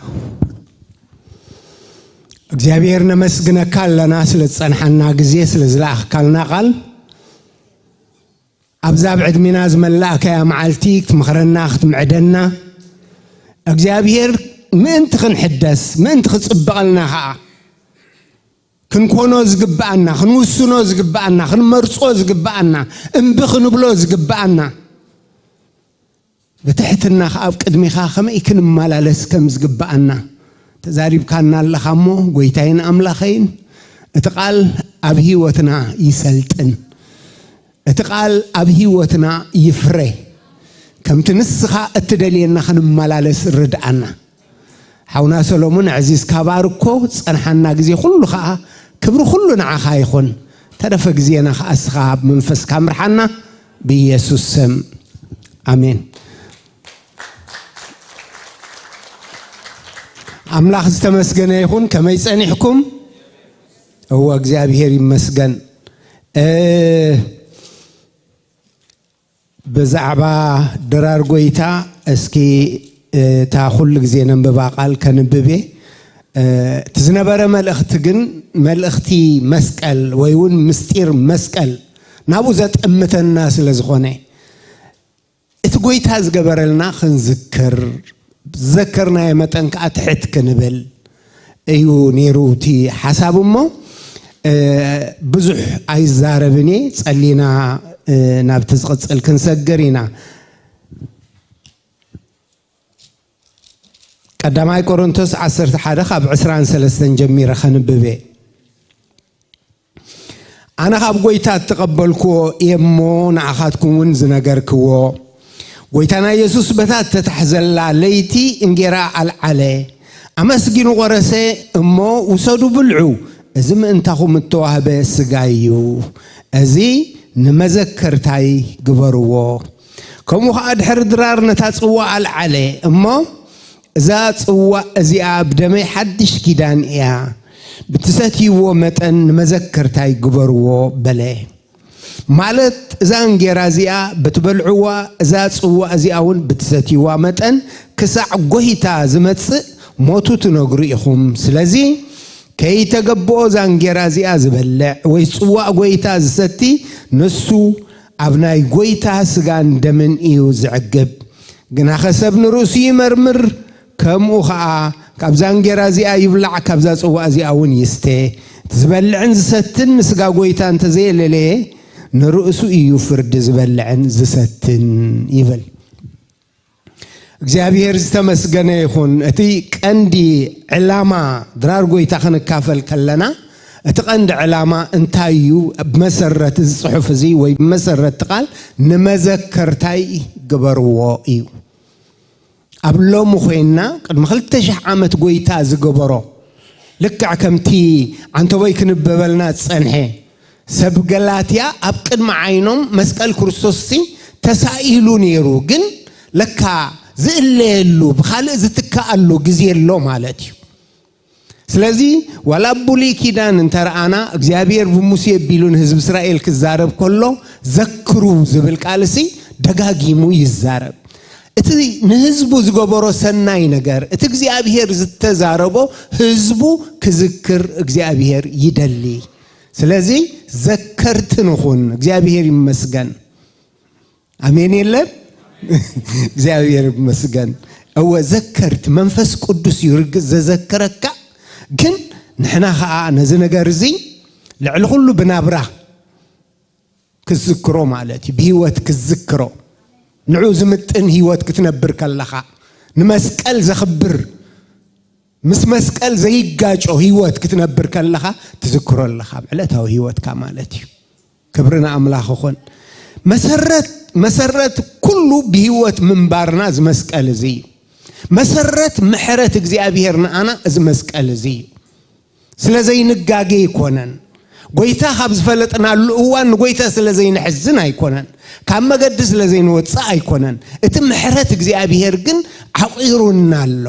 እግዚኣብሔር ነመስግነካ ኣለና ስለ ዝጸንሓና ግዜ፣ ስለ ዝለኣኽካልና ቃል። ኣብዛ ኣብ ዕድሜና ዝመላእካያ መዓልቲ ክትምኽረና፣ ክትምዕደና፣ እግዚኣብሔር ምእንቲ ክንሕደስ፣ ምእንቲ ክጽብቐልና ኸኣ ክንኮኖ ዝግብኣና፣ ክንውስኖ ዝግብኣና፣ ክንመርጾ ዝግብኣና፣ እምቢ ክንብሎ ዝግብኣና፣ ብትሕትና ኸኣ ኣብ ቅድሚኻ ከመይ ክንመላለስ ከም ዝግብኣና ተዛሪብካና ኣለኻ እሞ፣ ጎይታይን ኣምላኸይን፣ እቲ ቃል ኣብ ህይወትና ይሰልጥን። እቲ ቃል ኣብ ህይወትና ይፍረ። ከምቲ ንስኻ እትደልየና ክንመላለስ ርድኣና። ሓውና ሰሎሞን፣ ኣዕዚዝካ ባርኮ፣ ዝጸንሓና ግዜ ኩሉ ኸኣ ክብሪ ኩሉ ንዓኻ ይኹን። ተረፈ ግዜና ኸኣ እስኻ ብመንፈስካ ምርሓና፣ ብኢየሱስ ስም። ኣሜን። ኣምላኽ ዝተመስገነ ይኹን። ከመይ ጸኒሕኩም? እወ፣ እግዚኣብሔር ይመስገን። እ፣ ብዛዕባ ድራር ጎይታ እስኪ፣ እ፣ እታ ኩሉ ግዜ ነንብባ ቃል ከንብብ እየ። እ፣ እቲ ዝነበረ መልእኽቲ ግን መልእኽቲ መስቀል ወይ እውን ምስጢር መስቀል ናብኡ ዘጠምተና ስለ ዝኾነ፣ እቲ ጎይታ ዝገበረልና ክንዝክር፣ ዝዘከርናዮ መጠን ከኣ ትሕት ክንብል እዩ ነይሩ እቲ ሓሳብ። እሞ፣ እ፣ ብዙሕ ኣይዛረብን እየ፣ ጸሊና፣ እ፣ ናብቲ ዝቕጽል ክንሰግር ኢና። ቀዳማይ ቆሮንቶስ ዓሰርተ ሓደ ካብ ዕስራን ሰለስተን ጀሚረ ከንብብ እየ። ኣነ ካብ ጎይታ እተቐበልክዎ እየ እሞ፣ ንዓኻትኩም እውን ዝነገርክዎ፣ ጎይታና የሱስ በታ እተታሕዘላ ለይቲ እንጌራ ኣልዓለ፣ ኣመስጊኑ ቖረሰ እሞ፣ ውሰዱ ብልዑ፣ እዚ ምእንታኹም እተዋህበ ስጋይ እዩ፣ እዚ ንመዘከርታይ ግበርዎ። ከምኡ ኸኣ ድሕሪ ድራር ነታ ጽዋእ ኣልዓለ እሞ፣ እዛ ጽዋእ እዚኣ ብደመይ ሓድሽ ኪዳን እያ፣ ብትሰትይዎ መጠን ንመዘከርታይ ግበርዎ በለ። ማለት እዛ እንጌራ እዚኣ ብትበልዕዋ፣ እዛ ጽዋእ እዚኣ እውን ብትሰትይዋ መጠን ክሳዕ ጐይታ ዝመጽእ ሞቱ ትነግሩ ኢኹም። ስለዚ ከይተገብኦ እዛ እንጌራ እዚኣ ዝበልዕ ወይ ጽዋእ ጐይታ ዝሰቲ ንሱ ኣብ ናይ ጐይታ ስጋን ደምን እዩ ዝዕግብ። ግናኸ ሰብ ንርእሱ ይመርምር፣ ከምኡ ኸኣ ካብዛ እንጌራ እዚኣ ይብላዕ፣ ካብዛ ጽዋእ እዚኣ እውን ይስተ። እቲ ዝበልዕን ዝሰትን ንስጋ ጐይታ እንተ ዘየለለየ፣ ንርእሱ እዩ ፍርዲ ዝበልዕን ዝሰትን ይብል። እግዚኣብሔር ዝተመስገነ ይኹን። እቲ ቀንዲ ዕላማ ድራር ጐይታ ክንካፈል ከለና፣ እቲ ቀንዲ ዕላማ እንታይ እዩ? ብመሰረት እዚ ጽሑፍ እዚ ወይ ብመሰረት እቲ ቃል ንመዘከርታይ ግበርዎ እዩ። ኣብ ሎሚ ኮይንና ቅድሚ ክልተ ሽሕ ዓመት ጐይታ ዝገበሮ፣ ልክዕ ከምቲ ዓንተቦይ ክንበበልና ዝጸንሐ፣ ሰብ ገላትያ ኣብ ቅድሚ ዓይኖም መስቀል ክርስቶስሲ ተሳኢሉ ነይሩ፣ ግን ለካ ዝእለየሉ፣ ብኻልእ ዝትክኣሉ ግዜ ኣሎ ማለት እዩ። ስለዚ ዋላ ኣብ ብሉይ ኪዳን እንተ ረኣና፣ እግዚኣብሔር ብሙሴ ኣቢሉ ንህዝቢ እስራኤል ክዛረብ ከሎ፣ "ዘክሩ" ዝብል ቃልሲ ደጋጊሙ ይዛረብ። እቲ ንህዝቡ ዝገበሮ ሰናይ ነገር፣ እቲ እግዚኣብሔር ዝተዛረቦ ህዝቡ ክዝክር እግዚኣብሔር ይደሊ። ስለዚ ዘከርቲ ንኹን። እግዚኣብሔር ይመስገን። ኣሜን የለን? እግዚኣብሔር ይመስገን። እወ፣ ዘከርቲ፣ መንፈስ ቅዱስ እዩ ርግጽ ዘዘከረካ። ግን ንሕና ኸኣ ነዚ ነገር እዚ ልዕሊ ኩሉ ብናብራ ክትዝክሮ ማለት እዩ። ብህይወት ክትዝክሮ፣ ንዑ ዝምጥን ህይወት ክትነብር ከለኻ፣ ንመስቀል ዘኽብር፣ ምስ መስቀል ዘይጋጮ ህይወት ክትነብር ከለኻ ትዝክሮ ኣለኻ፣ ኣብ ዕለታዊ ህይወትካ ማለት እዩ። ክብሪ ንኣምላኽ ይኹን። መሰረት መሰረት ኩሉ ብህይወት ምንባርና እዚ መስቀል እዚ እዩ። መሰረት ምሕረት እግዚኣብሔር ንኣና እዚ መስቀል እዚ እዩ። ስለ ዘይንጋገ ኣይኮነን። ጎይታ ካብ ዝፈለጥናሉ እዋን ንጎይታ ስለ ዘይንሕዝን ኣይኮነን። ካብ መገዲ ስለ ዘይንወፅእ ኣይኮነን። እቲ ምሕረት እግዚኣብሔር ግን ዓቂሩና ኣሎ።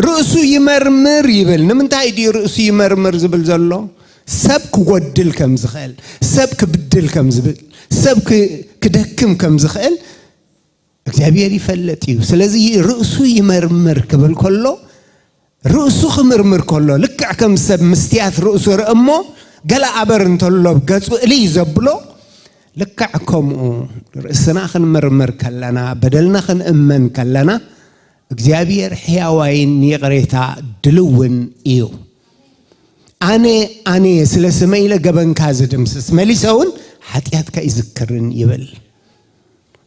ርእሱ ይመርምር ይብል። ንምንታይ ድዩ ርእሱ ይመርምር ዝብል ዘሎ? ሰብ ክጎድል ከም ዝኽእል፣ ሰብ ክብድል ከም ዝብል፣ ሰብ ክ- ክደክም ከም ዝኽእል እግዚኣብሔር ይፈልጥ እዩ። ስለዚ ርእሱ ይመርምር ክብል ከሎ፣ ርእሱ ክምርምር ከሎ፣ ልክዕ ከም ሰብ ምስትያት ርእሱ ርኢ እሞ፣ ገለ ኣበር እንተሎ ገጹ እልይ ዘብሎ፣ ልክዕ ከምኡ ርእስና ክንምርምር ከለና፣ በደልና ክንእመን ከለና፣ እግዚኣብሔር ሕያዋይን ይቕሬታ ድልውን እዩ። ኣነ ኣነ ስለ ስመ ኢለ ገበንካ ዝድምስስ፣ መሊሰ እውን ሓጢኣትካ ይዝክርን ይብል።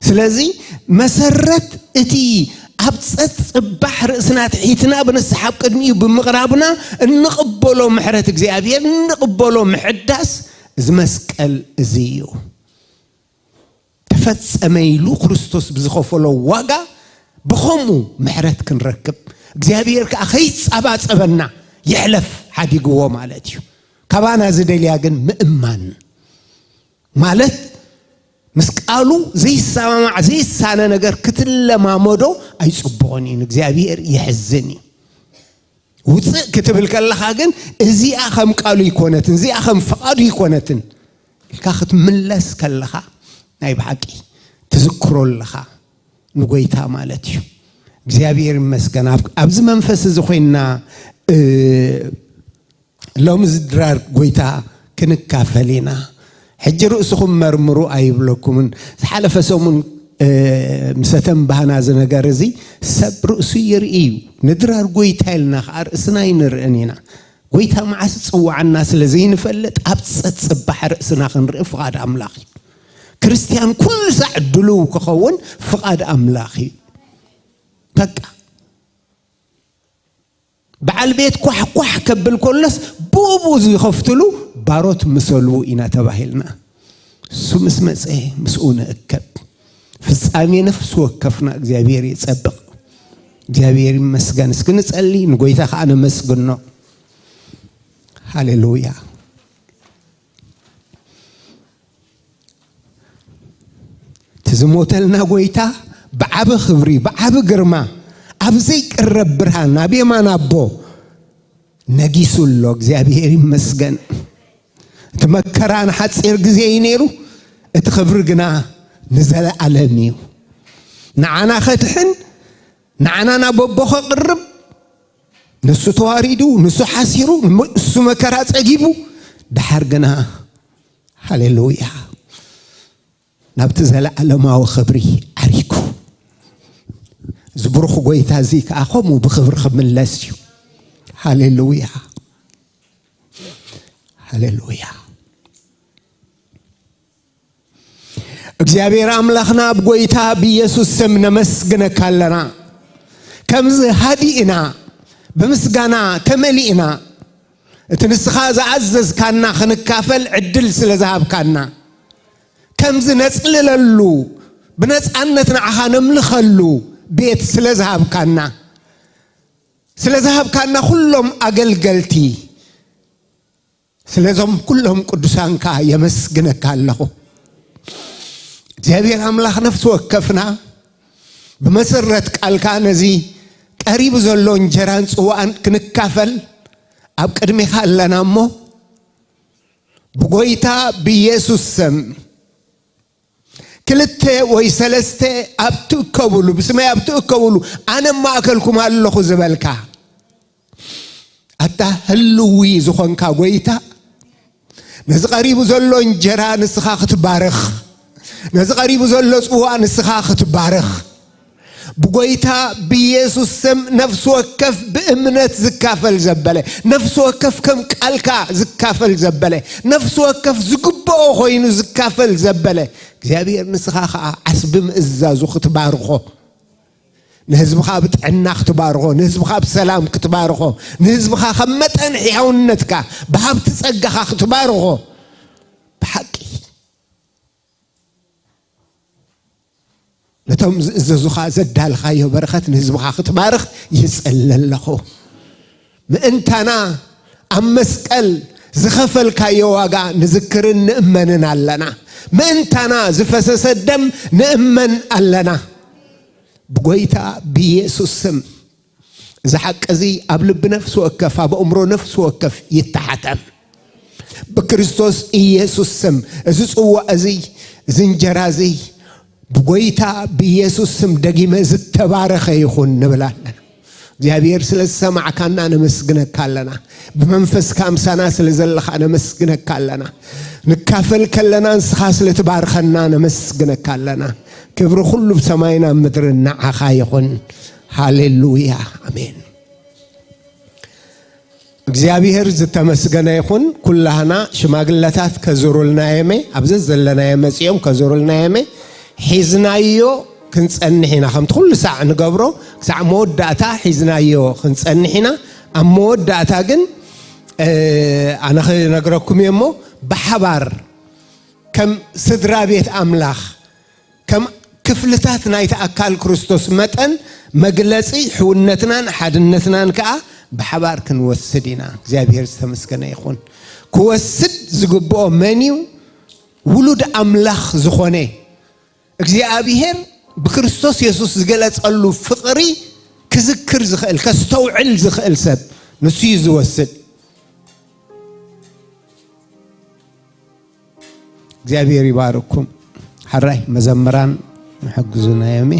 ስለዚ መሰረት እቲ ኣብ ጸጽባሕ ርእስና ትሒትና ብንስሓ ኣብ ቅድሚኡ ብምቕራብና እንቕበሎ ምሕረት እግዚኣብሔር፣ እንቕበሎ ምሕዳስ እዚ መስቀል እዚ እዩ። ተፈጸመ ኢሉ ክርስቶስ ብዝኸፈሎ ዋጋ ብኸምኡ ምሕረት ክንረክብ፣ እግዚኣብሔር ከኣ ከይጸባጸበና ይሕለፍ ሓዲግዎ ማለት እዩ። ካባና ዝደልያ ግን ምእማን ማለት ምስ ቃሉ ዘይሰማማዕ ዘይሳነ ነገር ክትለማመዶ ኣይጽቡቕን እዩ። ንእግዚኣብሔር የሕዝን እዩ። ውፅእ ክትብል ከለኻ ግን እዚኣ ከም ቃሉ ይኮነትን እዚኣ ከም ፍቓዱ ይኮነትን ኢልካ ክትምለስ ከለኻ ናይ ብሓቂ ትዝክሮ ኣለኻ ንጎይታ ማለት እዩ። እግዚኣብሔር ይመስገን። ኣብ- ኣብዚ መንፈስ እዚ ኮይንና እ፣ ሎሚ እዚ ድራር ጎይታ ክንካፈል ኢና። ሕጂ ርእስኹም መርምሩ ኣይብለኩምን። ዝሓለፈ ሰሙን እ፣ ምሰተን ባህና እዚ ነገር እዚ ሰብ ርእሱ ይርኢ እዩ። ንድራር ጎይታ ኢልና ከዓ ርእስና ኣይንርእን ኢና። ጎይታ መዓስ ጽዋዓና ስለ ዘይንፈልጥ ኣብ ጸጽባሕ ርእስና ክንርኢ ፍቓድ ኣምላኽ እዩ። ክርስትያን ኩሉ ሳዕ ድልው ክኸውን ፍቓድ ኣምላኽ እዩ። በቃ በዓል ቤት ኳሕ ኳሕ ከብል ከሎስ ብኡ ብኡ ዝኸፍትሉ ባሮት ምሰሉ ኢና ተባሂልና። እሱ ምስ መጸ ምስኡ ንእከብ። ፍጻሜ ነፍሲ ወከፍና እግዚኣብሔር ይጸብቕ። እግዚኣብሔር ይመስገን። እስኪ ንጸሊ፣ ንጎይታ ከዓ ነመስግኖ። ሃሌሉያ። እቲ ዝሞተልና ጎይታ ብዓቢ ክብሪ ብዓቢ ግርማ ኣብ ዘይቅረብ ብርሃን ኣብ የማን ኣቦ ነጊሱ ኣሎ። እግዚኣብሔር ይመስገን። እቲ መከራ ንሓጺር ግዜ እዩ ነይሩ፣ እቲ ክብሪ ግና ንዘለኣለም እዩ። ንዓና ከድሕን፣ ንዓና ናብ ኣቦ ከቕርብ፣ ንሱ ተዋሪዱ፣ ንሱ ሓሲሩ፣ ንሱ መከራ ጸጊቡ፣ ደሓር ግና ሃሌሉያ ናብቲ ዘለዓለማዊ ክብሪ ዓሪጉ። እዚ ብሩኽ ጎይታ እዚ ከዓ ከምኡ ብክብሪ ክምለስ እዩ። ሃሌሉያ፣ ሃሌሉያ። እግዚኣብሔር ኣምላኽና ኣብ ጎይታ ብኢየሱስ ስም ነመስግነካ ኣለና። ከምዚ ሃዲእና ብምስጋና ተመሊእና እቲ ንስኻ ዝኣዘዝካና ክንካፈል ዕድል ስለ ዝሃብካና፣ ከምዚ ነጽልለሉ ብነጻነት ንዓኻ ነምልኸሉ ቤት ስለ ዝሃብካና፣ ስለ ዝሃብካና ኩሎም ኣገልገልቲ ስለዞም ኩሎም ቅዱሳንካ የመስግነካ ኣለኹ። እግዚኣብሔር ኣምላኽ ነፍሲ ወከፍና ብመሰረት ቃልካ ነዚ ቀሪቡ ዘሎ እንጀራን ጽዋእን ክንካፈል ኣብ ቅድሜኻ ኣለና እሞ ብጎይታ ብኢየሱስ ስም ክልተ ወይ ሰለስተ ኣብ ትእከብሉ ብስመይ ኣብ ትእከብሉ ኣነ ማእከልኩም ኣለኹ ዝበልካ ኣታ ህልዊ ዝኾንካ ጎይታ ነዚ ቀሪቡ ዘሎ እንጀራ ንስኻ ክትባርኽ ነዚ ቀሪቡ ዘሎ ጽዋ ንስኻ ክትባርኽ ብጎይታ ብኢየሱስ ስም ነፍሲ ወከፍ ብእምነት ዝካፈል ዘበለ፣ ነፍሲ ወከፍ ከም ቃልካ ዝካፈል ዘበለ፣ ነፍሲ ወከፍ ዝግብኦ ኮይኑ ዝካፈል ዘበለ፣ እግዚኣብሔር ንስኻ ኸዓ ዓስቢ ምእዛዙ ክትባርኾ፣ ንህዝብኻ ብጥዕና ክትባርኾ፣ ንህዝብኻ ብሰላም ክትባርኾ፣ ንህዝብኻ ከም መጠን ሕያውነትካ ብሃብቲ ጸጋኻ ክትባርኾ፣ ብሓቂ ነቶም ዝእዘዙኻ ዘዳልኻዮ በረኸት ንህዝብኻ ክትባርኽ ይጽሊ ኣለኹ። ምእንታና ኣብ መስቀል ዝኸፈልካዮ ዋጋ ንዝክርን ንእመንን ኣለና። ምእንታና ዝፈሰሰ ደም ንእመን ኣለና። ብጎይታ ብኢየሱስ ስም እዚ ሓቂ እዚ ኣብ ልቢ ነፍሲ ወከፍ፣ ኣብ ኣእምሮ ነፍሲ ወከፍ ይተሓተም። ብክርስቶስ ኢየሱስ ስም እዚ ጽዋእ እዚ፣ እዚ እንጀራ እዚ ብጎይታ ብኢየሱስ ስም ደጊመ ዝተባረኸ ይኹን ንብል ኣለና። እግዚኣብሔር ስለ ዝሰማዕካና ነመስግነካ ኣለና። ብመንፈስካ ምሳና ስለ ዘለኻ ነመስግነካ ኣለና። ንካፈል ከለና ንስኻ ስለ ትባርኸና ነመስግነካ ኣለና። ክብሪ ኩሉ ብሰማይን ኣብ ምድርን ንዓኻ ይኹን። ሃሌሉያ፣ ኣሜን። እግዚኣብሔር ዝተመስገነ ይኹን። ኩላህና ሽማግለታት ከዙሩልና የመ፣ ኣብዚ ዘለናዮ መጺኦም ከዙሩልና የመ። ሒዝናዮ ክንጸንሕ ኢና። ከምቲ ኩሉ ሳዕ ንገብሮ፣ ክሳዕ መወዳእታ ሒዝናዮ ክንጸንሕ ኢና። ኣብ መወዳእታ ግን፣ እ፣ ኣነ ክነግረኩም እየ እሞ፣ ብሓባር ከም ስድራ ቤት ኣምላኽ፣ ከም ክፍልታት ናይቲ ኣካል ክርስቶስ መጠን፣ መግለጺ ሕውነትናን ሓድነትናን ከኣ ብሓባር ክንወስድ ኢና። እግዚኣብሔር ዝተመስገነ ይኹን። ክወስድ ዝግብኦ መን እዩ? ውሉድ ኣምላኽ ዝኾነ እግዚኣብሔር ብክርስቶስ የሱስ ዝገለጸሉ ፍቕሪ ክዝክር ዝኽእል፣ ከስተውዕል ዝኽእል ሰብ ንሱ እዩ ዝወስድ። እግዚኣብሔር ይባርኩም። ሓራይ መዘምራን ንሕግዙና ዮሚ።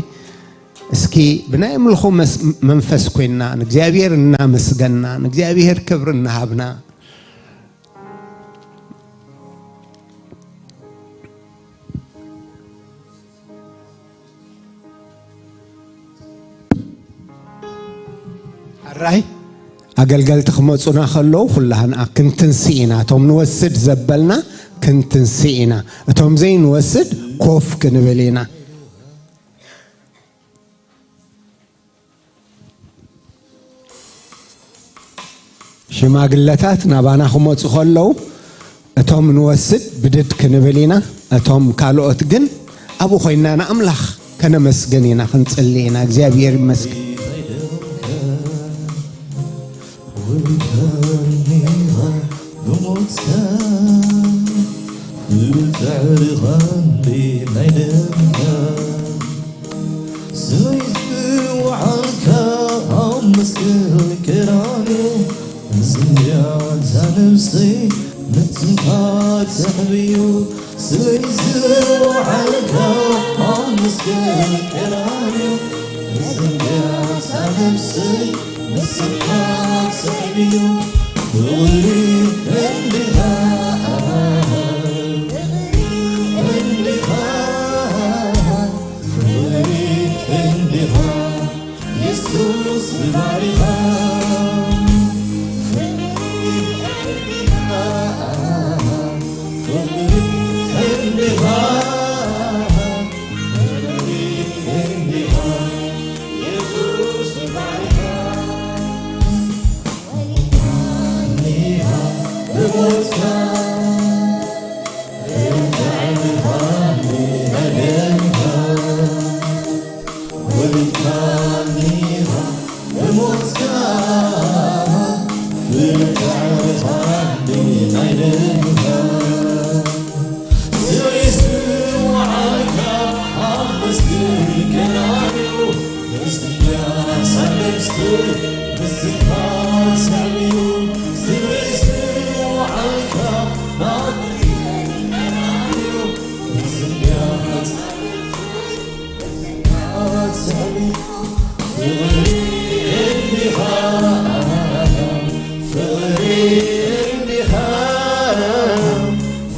እስኪ ብናይ ኣምልኾ መስ-፣ መንፈስ ኮይንና ንእግዚኣብሔር እናመስገንና፣ ንእግዚኣብሔር ክብሪ እናሃብና፣ ሕራይ ኣገልገልቲ ክመጹና ከለዉ፣ ኩላህና ክንትንስእ ኢና። እቶም ንወስድ ዘበልና ክንትንስእ ኢና። እቶም ዘይንወስድ ኮፍ ክንብል ኢና። ሽማግለታት ናባና ክመጹ ከለዉ፣ እቶም ንወስድ ብድድ ክንብል ኢና፣ እቶም ካልኦት ግን ኣብኡ ኮይንና ንኣምላኽ ከነመስግን ኢና፣ ክንጽሊ ኢና። እግዚኣብሔር ይመስገን።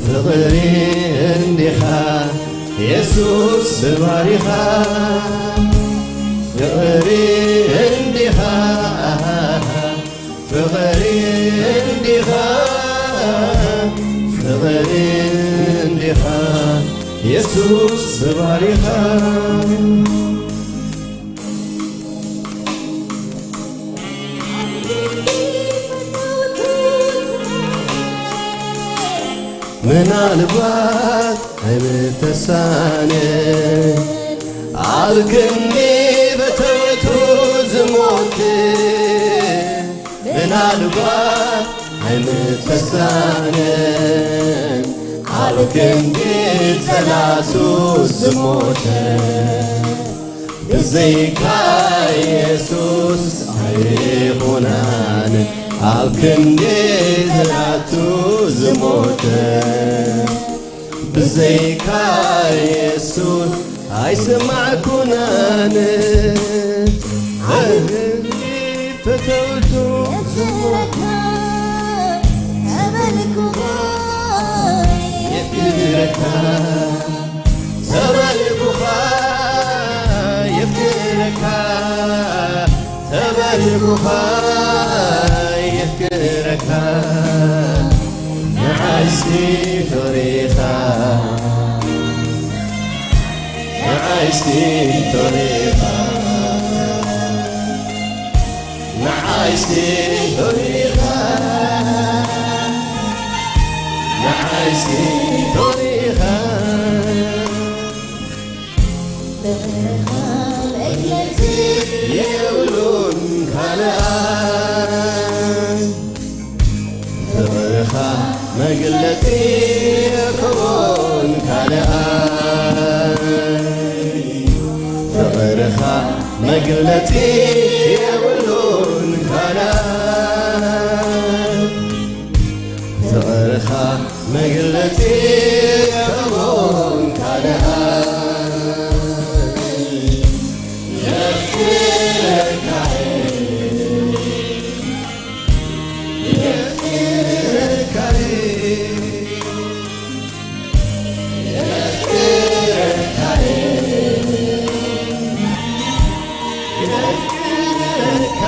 ፍቕሪ እንዲኻ የሱስ ባሪኻ። ፍቕሪ እንዲኻ፣ ፍቕሪ እንዲኻ፣ ፍቕሪ እንዲኻ፣ የሱስ ብባሪኻ። ምናልባት ኣይምተሳነ ኣብ ክንዲ ፈተውቱ ዝሞት፣ ምናልባት ኣይምተሳነ ኣብ ክንዲ ጸላቱ ዝሞተ። ብዘይካ የሱስ ኣይኾናን ኣብ ክንዲ ጸላቱ ዝሞተ። ብዘይካ የሱስ ኣይሰማዕኩናን። ፈተውቱ ዝሞተ። ተበልኩኻ የፍቅረካ፣ ተበልኩኻ የፍቅረካ፣ ተበልኩኻ የፍቅረካ። ንዓይሲ ፍቕሪኻ፣ ንዓይሲ ፍቕሪኻ፣ ንዓይሲ ፍቕሪኻ፣ ንዓይሲ ፍቕሪኻ። ፍቕርኻ መግለጺ የብሉን ካልኣይ፣ ፍቕርኻ መግለጺ የብሉን ካልኣይ፣ ፍቕርኻ መግለጺ የብሉን ካልኣይ። ፍቕርኻ መግለጺ የብሉን ካልኣይ። የፍቅረካ፣ የፍቅረካ፣ የፍቅረካ፣ የፍቅረካ።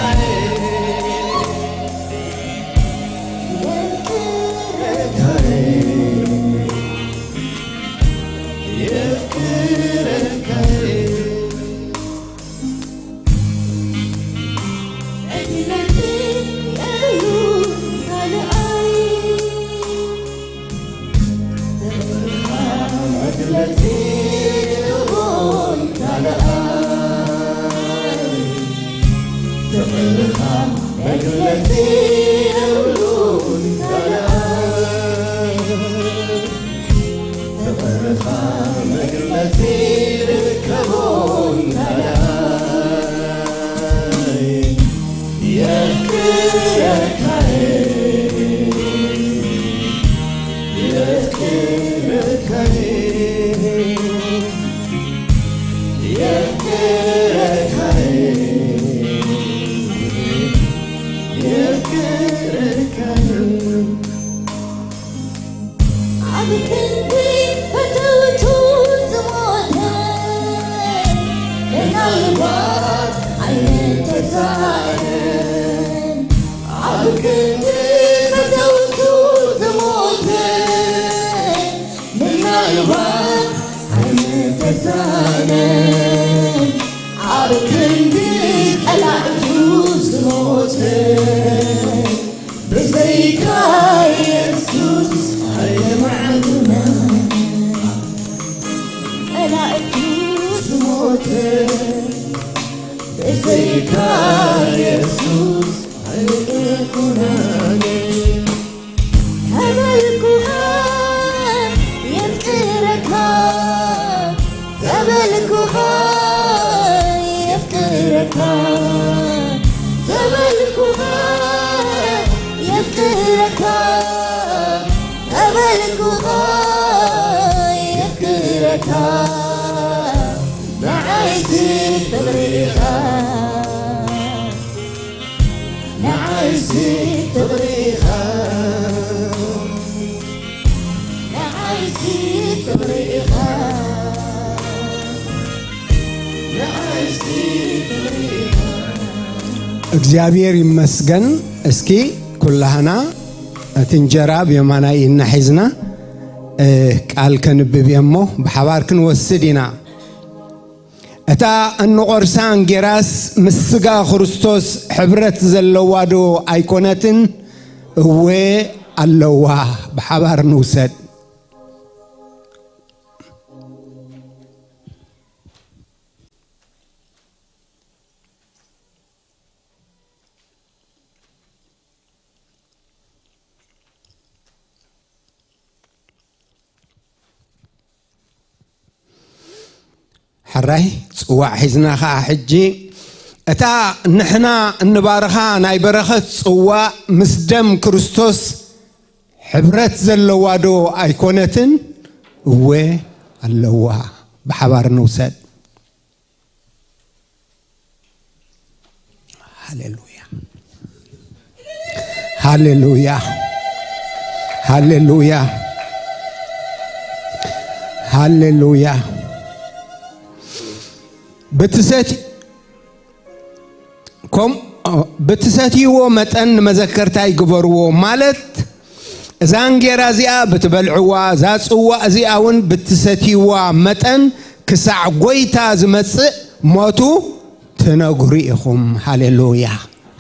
ፍቕርኻ መግለጺ የብሉን ካልኣይ፣ ፍቕርኻ መግለጺ ይርከቦን ካልኣይ። የፍቅረካ፣ የፍቅረካ፣ የፍቅረካ፣ የፍቅረካ። ኣብ ክንዲ ፈተውቱ ዝሞተ፣ ምናልባት ኣይምተሳእነን። ኣብ ክንዲ ፈተውቱ ዝሞተ፣ ምናልባት ኣይምተሳእነን። ኣብ ክንዲ ጸላእቱ ዝሞተ፣ ብዘይካ የሱስ ኣይተማዕዱና። ጸላእቱ ዝሞተ፣ ብዘይካ የሱስ ኣይተማዕዱና። ተበልኩኻ የፍቅረካ፣ ተበልኩኻ የፍቅረካ፣ ተበልኩኻ የፍቅረካ፣ ተበልኩኻ የፍቅረካ። ንዓይሲ ፍቕሪኻ፣ ንዓይሲ ፍቕሪኻ፣ ንዓይሲ ፍቕሪኻ፣ ንዓይሲ ፍቕሪኻ። እግዚኣብሔር ይመስገን። እስኪ ኩላህና እቲ እንጀራ ብየማናይ ኢድና ሒዝና፣ እ፣ ቃል ከንብብ እየ እሞ ብሓባር ክንወስድ ኢና። እታ እንቖርሳ እንጌራስ ምስ ስጋ ክርስቶስ ሕብረት ዘለዋ ዶ ኣይኮነትን? እወ ኣለዋ። ብሓባር ንውሰድ። ሕራይ ጽዋዕ ሒዝና ኸኣ ሕጂ፣ እታ ንሕና እንባርኻ ናይ በረኸት ጽዋዕ ምስ ደም ክርስቶስ ሕብረት ዘለዋ ዶ ኣይኮነትን? እወ ኣለዋ። ብሓባር ንውሰድ። ሃሌሉያ፣ ሃሌሉያ፣ ሃሌሉያ፣ ሃሌሉያ። ብትሰት-፣ ከም-፣ ብትሰትይዎ መጠን ንመዘከርታ ይግበርዎ። ማለት እዛ እንጌራ እዚኣ ብትበልዕዋ፣ እዛ ጽዋ እዚኣ እውን ብትሰትይዋ መጠን ክሳዕ ጐይታ ዝመጽእ ሞቱ ትነግሩ ኢኹም። ሃሌሉያ፣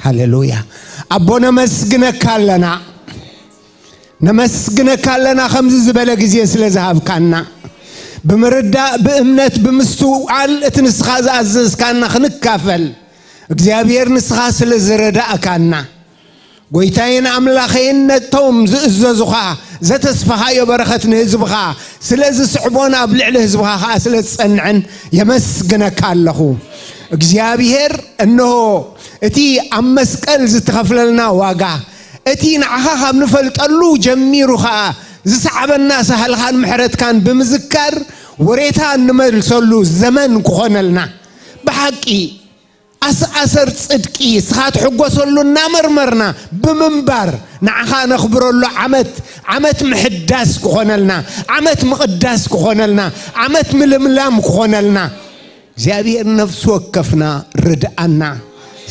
ሃሌሉያ። ኣቦ ነመስግነካ ኣለና፣ ነመስግነካ ኣለና ከምዚ ዝበለ ግዜ ስለ ዝሃብካና። ብምርዳእ፣ ብእምነት፣ ብምስትውዓል እቲ ንስኻ ዝኣዘዝካና ክንካፈል እግዚኣብሔር ንስኻ ስለ ዝረዳእካና። ጐይታዬን ኣምላኸይን ነቶም ዝእዘዙኻ ዘተስፋኻዮ በረኸት ንህዝብኻ ስለ ዝስዕቦን ኣብ ልዕሊ ህዝብኻ ኸኣ ስለ ዝጸንዐን የመስግነካ ኣለኹ። እግዚኣብሔር እንሆ እቲ ኣብ መስቀል ዝተኸፍለልና ዋጋ፣ እቲ ንዓኻ ካብ ንፈልጠሉ ጀሚሩ ኸኣ ዝሰዓበና ሳህልኻን ምሕረትካን ብምዝካር ወሬታ እንመልሰሉ ዘመን ክኾነልና። ብሓቂ ኣስኣሰር ጽድቂ እስኻ ትሕጎሰሉ እናመርመርና ብምንባር ንዓኻ ነኽብረሉ ዓመት፣ ዓመት ምሕዳስ ክኾነልና፣ ዓመት ምቕዳስ ክኾነልና፣ ዓመት ምልምላም ክኾነልና። እግዚኣብሔር ነፍሲ ወከፍና ርድኣና።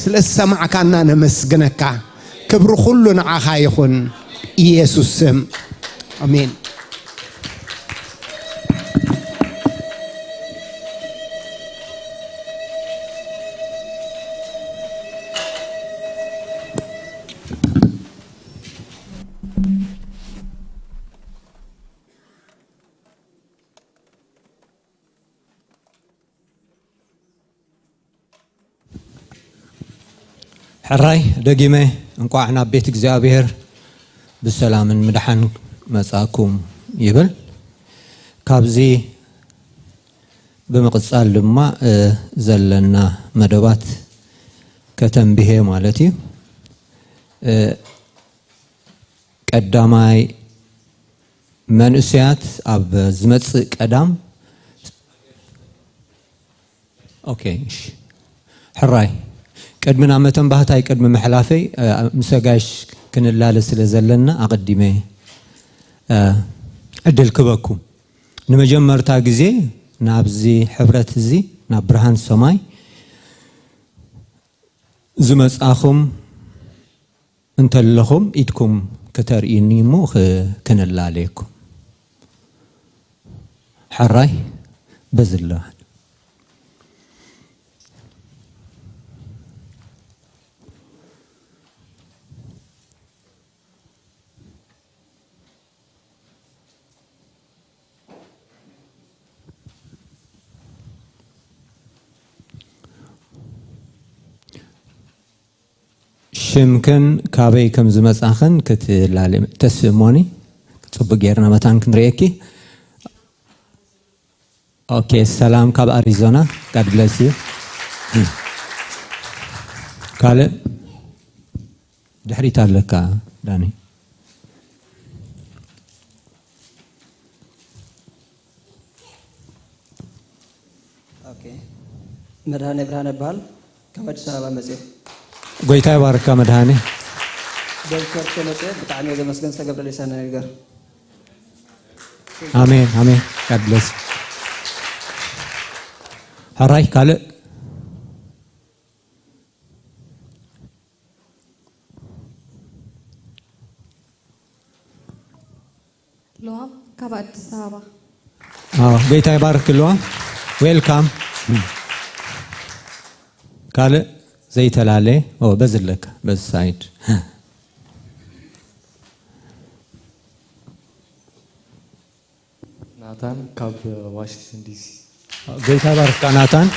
ስለ ዝሰማዕካና ነመስግነካ። ክብሪ ኩሉ ንዓኻ ይኹን። ኢየሱስ ስም። ኣሜን። ሕራይ ደጊመ እንቋዕ ናብ ቤት እግዚኣብሔር ብሰላምን ምድሓን መጻኩም ይብል። ካብዚ ብምቕጻል ድማ፣ እ፣ ዘለና መደባት ከተንብሄ ማለት እዩ። እ፣ ቀዳማይ መንእሰያት ኣብ ዝመጽእ ቀዳም። ኦኬ፣ እሺ። ሕራይ፣ ቅድሚ ናብ መተንባህታይ፣ ቅድሚ ምሕላፈይ፣ እ፣ ምስ ኣጋይሽ ክንላለ ስለ ዘለና ኣቐዲመ፣ እ፣ ዕድል ክበኩም። ንመጀመርታ ግዜ ናብዚ ሕብረት እዚ፣ ናብ ብርሃን ሰማይ ዝመጻኹም እንተለኹም ኢድኩም ከተርእዩኒ እሞ ክ-፣ ክንላለየኩም። ሕራይ በዝላ። ሽምክን ካበይ ከም ዝመጻኽን ክትላለ ተስእሞኒ። ጽቡቅ ጌርና መታን ክንርእየኪ። ኦኬ፣ ሰላም ካብ ኣሪዞና። God bless you። ካልእ ድሕሪት ኣለካ ዳኒ። ኦኬ። መድሃኔ ብርሃነ እበሃል። ካብ ኣዲስ ኣበባ መጽእ። ጎይታ ይባርካ መድሃኔ። ዶክተር ተመጸ ብጣዕሚ እየ ዘመስገን ዝተገብረለይ ሰናይ ነገር። ኣሜን፣ ኣሜን። God bless you። ሕራይ ካልእ? ለዋም ካብ ኣዲስ ኣበባ። ጌታ ይባርክ። ለዋም፣ ዌልካም። ካልእ ዘይተላለየ በዚ ኣለካ፣ በዚ ሳይድ። ናታን ካብ ዋሽንግተን ዲሲ። ጌታ ይባርካ ናታን።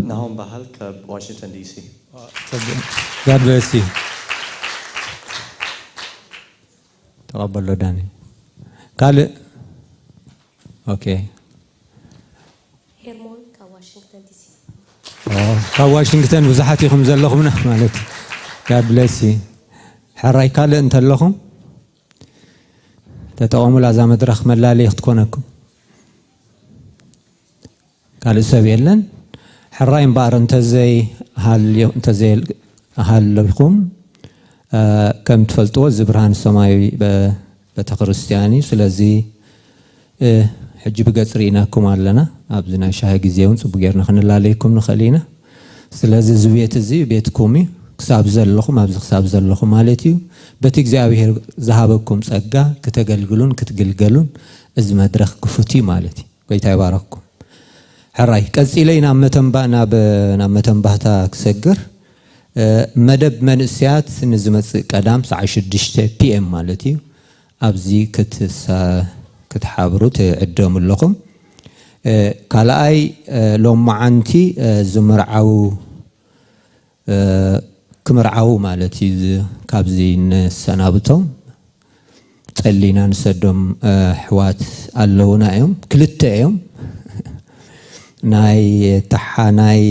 ናሆም በሃል ካብ ዋሽንግተን ዲሲ። God bless you። ተቐበሎ ዳኒ። ካልእ? ኦኬ። ሄርሞን ካብ ዋሽንግተን ዲሲ። ካብ ዋሽንግተን ብዙሓት ኢኹም ዘለኹምና ማለት እዩ። God bless you። ሕራይ ካልእ እንተለኹም ተጠቐሙላ እዛ መድረኽ መላለይ ክትኮነኩም። ካልእ ሰብ የለን። ሕራይ እምበኣር እንተዘይሃልኹም ከም ትፈልጥዎ እዚ ብርሃን ሰማያዊ ቤተክርስትያን እዩ። ስለዚ ሕጂ ብገጽ ርኢናኩም ኣለና። ኣብዚ ናይ ሻሂ ግዜ እውን ጽቡቅ ጌርና ክንላለየኩም ንኽእል ኢና። ስለዚ እዚ ቤት እዚ ቤትኩም እዩ። ክሳብ ዘለኹም ኣብዚ ክሳብ ዘለኹም ማለት እዩ። በቲ እግዚኣብሔር ዝሃበኩም ጸጋ ክተገልግሉን ክትግልገሉን እዚ መድረኽ ክፉት እዩ ማለት እዩ። ጎይታ ይባረኽኩም። ሕራይ ቀጺለይ ናብ መተንባ ናብ ናብ መተንባህታ ክሰግር መደብ መንእሰያት ንዝመጽእ ቀዳም ሰዓ ሽዱሽተ ፒኤም ማለት እዩ። ኣብዚ ክትሓብሩ ትዕደሙ ኣለኹም። ካልኣይ ሎማዓንቲ ዝምርዓው ክምርዓው ማለት እዩ። ካብዚ ንሰናብቶም ጸሊና ንሰዶም ኣሕዋት ኣለውና እዮም። ክልተ እዮም። ናይ ተሓ ናይ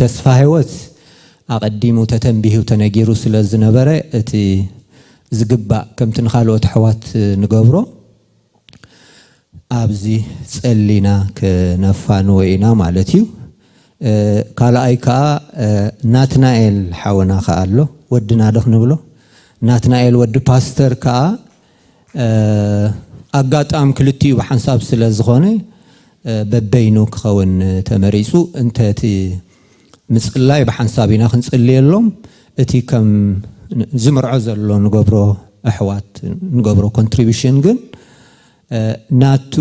ተስፋ ህይወት ኣቐዲሙ ተተንቢሁ ተነጊሩ ስለ ዝነበረ እቲ ዝግባእ ከምቲ ንኻልኦት ኣሕዋት ንገብሮ ኣብዚ ጸሊና ክነፋንዎ ኢና ማለት እዩ። ካልኣይ ከዓ ናትናኤል ሓውና ከዓ ኣሎ፣ ወድና ዶ ክንብሎ? ናትናኤል ወዲ ፓስተር ከዓ ኣጋጣሚ ክልቲኡ ብሓንሳብ ስለ ዝኾነ በበይኑ ክኸውን ተመሪፁ። እንተ እቲ ምፅላይ ብሓንሳብ ኢና ክንፅልየሎም፣ እቲ ከም ዝምርዖ ዘሎ ንገብሮ ኣሕዋት ንገብሮ ኮንትሪቢሽን ግን ናቱ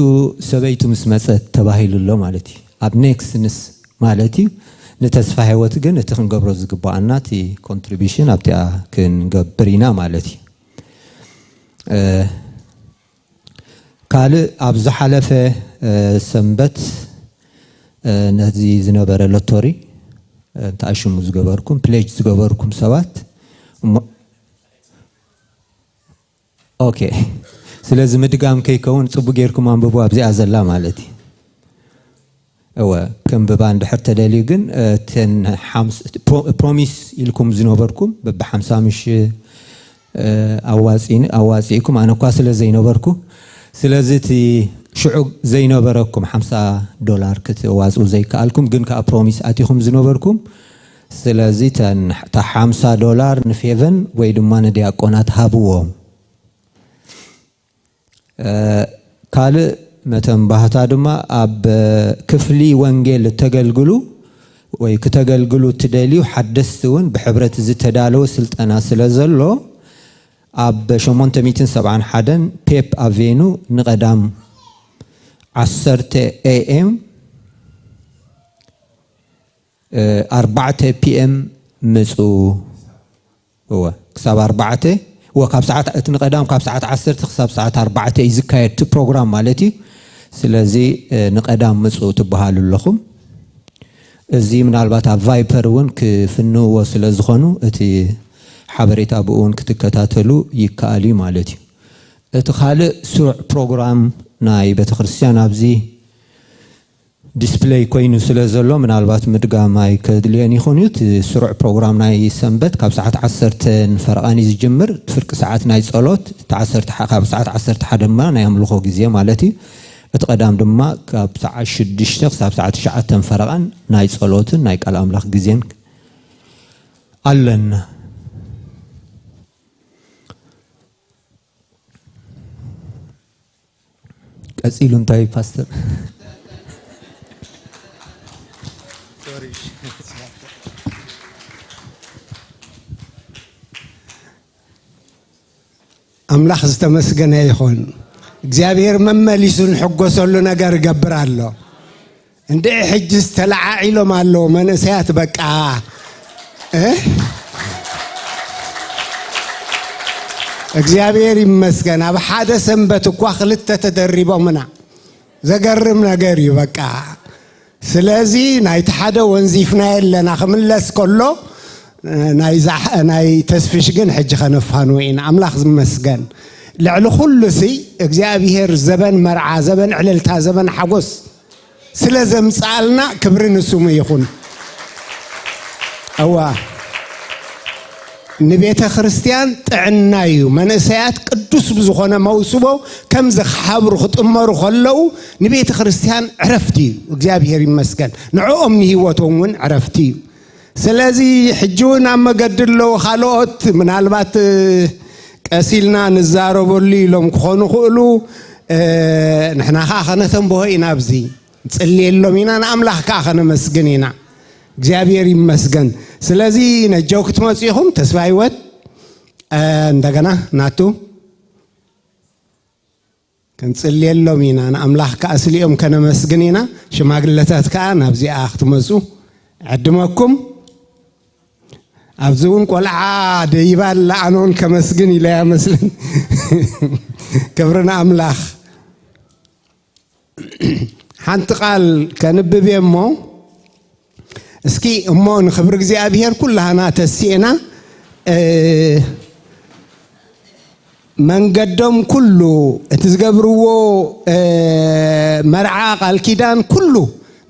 ሰበይቱ ምስ መፀት ተባሂሉ ኣሎ ማለት እዩ። ኣብ ኔክስት ንስ ማለት እዩ ንተስፋ ህይወት ግን እቲ ክንገብሮ ዝግባኣና እቲ ኮንትሪቢሽን ኣብቲኣ ክንገብር ኢና ማለት እዩ። ካልእ ኣብ ዝሓለፈ ሰንበት ነዚ ዝነበረ ሎቶሪ እንተኣሽሙ ዝገበርኩም ፕሌጅ ዝገበርኩም ሰባት ኦኬ። ስለዚ ምድጋም ከይከውን ጽቡቅ ጌርኩም ኣንብቡ ኣብዚኣ ዘላ ማለት እዩ። እወ ክንብባ እንድሕር ተደልዩ ግን ተን ፕሮሚስ ኢልኩም ዝነበርኩም በቢ ሓምሳ ምሽ ኣዋፂእኩም ኣነ እኳ ስለ ዘይነበርኩ ስለዚ እቲ ሽዑ ዘይነበረኩም ሓምሳ ዶላር ክትዋፅኡ ዘይከኣልኩም ግን ከዓ ፕሮሚስ ኣቲኹም ዝነበርኩም ስለዚ እታ ሓምሳ ዶላር ንፌቨን ወይ ድማ ንዲያቆናት ሃብዎም። ካልእ መተንባህታ ድማ ኣብ ክፍሊ ወንጌል እተገልግሉ ወይ ክተገልግሉ እትደልዩ ሓደስቲ እውን ብሕብረት ዝተዳለወ ስልጠና ስለ ዘሎ ኣብ ሸሞንተ ሚእትን ሰብዓን ሓደን ፔፕ ኣቬኑ ንቐዳም ዓሰርተ ኤኤም ኣርባዕተ ፒኤም ምፁ። እወ ክሳብ ኣርባዕተ እወ ካብ ሰዓት እቲ ንቀዳም ካብ ሰዓት ዓሰርተ ክሳብ ሰዓት ኣርባዕተ እዩ ዝካየድ እቲ ፕሮግራም ማለት እዩ። ስለዚ ንቀዳም ምፁ ትበሃሉ ኣለኹም። እዚ ምናልባት ኣብ ቫይፐር እውን ክፍንዎ ስለ ዝኾኑ እቲ ሓበሬታ ብኡ እውን ክትከታተሉ ይከኣል እዩ ማለት እዩ። እቲ ካልእ ስሩዕ ፕሮግራም ናይ ቤተክርስትያን ኣብዚ ዲስፕለይ ኮይኑ ስለ ዘሎ ምናልባት ምድጋም ኣይከድልዮን ይኹን እዩ። እቲ ስሩዕ ፕሮግራም ናይ ሰንበት ካብ ሰዓት ዓሰርተ ንፈረቓን እዩ ዝጅምር። እቲ ፍርቂ ሰዓት ናይ ጸሎት፣ እቲ ዓሰርተ ሓደ ካብ ሰዓት ዓሰርተ ሓደ ድማ ናይ ኣምልኾ ግዜ ማለት እዩ። እቲ ቀዳም ድማ ካብ ሰዓት ሽዱሽተ ክሳብ ሰዓት ትሽዓተ ፈረቓን ናይ ጸሎትን ናይ ቃል ኣምላኽ ግዜን ኣለና። ቀጺሉ እንታይ ፓስተር? ኣምላኽ ዝተመስገነ ይኹን። እግዚኣብሔር መመሊሱ ንሕጎሰሉ ነገር ይገብር ኣሎ። እንድዒ ሕጂ ዝተለዓዒሎም ኣለዉ መንእሰያት፣ በቃ፣ እ? እግዚኣብሔር ይመስገን። ኣብ ሓደ ሰንበት እኳ ክልተ ተደሪቦምና። ዘገርም ነገር እዩ፣ በቃ። ስለዚ ናይቲ ሓደ ወንዚፍናዮ ኣለና፣ ክምለስ ከሎ፣ ናይ ዛሕ-፣ ናይ ተስፍሽ ግን ሕጂ ከነፋንዎ ኢና። ኣምላኽ ዝመስገን። ልዕሊ ኩሉ ሲ እግዚኣብሔር ዘበን መርዓ፣ ዘበን ዕልልታ፣ ዘበን ሓጎስ ስለ ዘምጽኣልና ክብሪ ንስሙ ይኹን። እዋ፣ ንቤተ ክርስቲያን ጥዕና እዩ። መንእሰያት ቅዱስ ብዝኾነ መውስቦ ከምዚ ክሓብሩ ክጥመሩ ከለዉ ንቤተ ክርስቲያን ዕረፍቲ እዩ። እግዚኣብሔር ይመስገን። ንዕኦም ንህይወቶም እውን ዕረፍቲ እዩ። ስለዚ ሕጂ እውን ኣብ መገዲ ኣለዉ ካልኦት፣ ምናልባት ቀስ ኢልና ንዛረበሉ ኢሎም ክኾኑ ክእሉ። እ፣ ንሕና ኸዓ ከነተንብሆ ኢና፣ ኣብዚ ንጽልየሎም ኢና፣ ንኣምላኽ ከኣ ከነመስግን ኢና። እግዚኣብሔር ይመስገን። ስለዚ ነጀው ክትመጹ ኢኹም፣ ተስፋ ህይወት፣ እ፣ እንደገና ናቱ ክንጽልየሎም ኢና፣ ንኣምላኽ ከኣ ስሊኦም ከነመስግን ኢና። ሽማግለታት ከኣ ናብዚኣ ክትመጹ ዕድመኩም። ኣብዚ እውን ቆልዓ ደይባ ኣላ፣ ኣነ እውን ከመስግን ኢለ እያ መስልን። ክብሪ ንኣምላኽ። ሓንቲ ቃል ከንብብ እየ እሞ፣ እስኪ እሞ ንኽብሪ እግዚኣብሔር ኩላህና ተሲእና፣ እ፣ መንገዶም ኩሉ፣ እቲ ዝገብርዎ፣ እ፣ መርዓ ቃል ኪዳን ኩሉ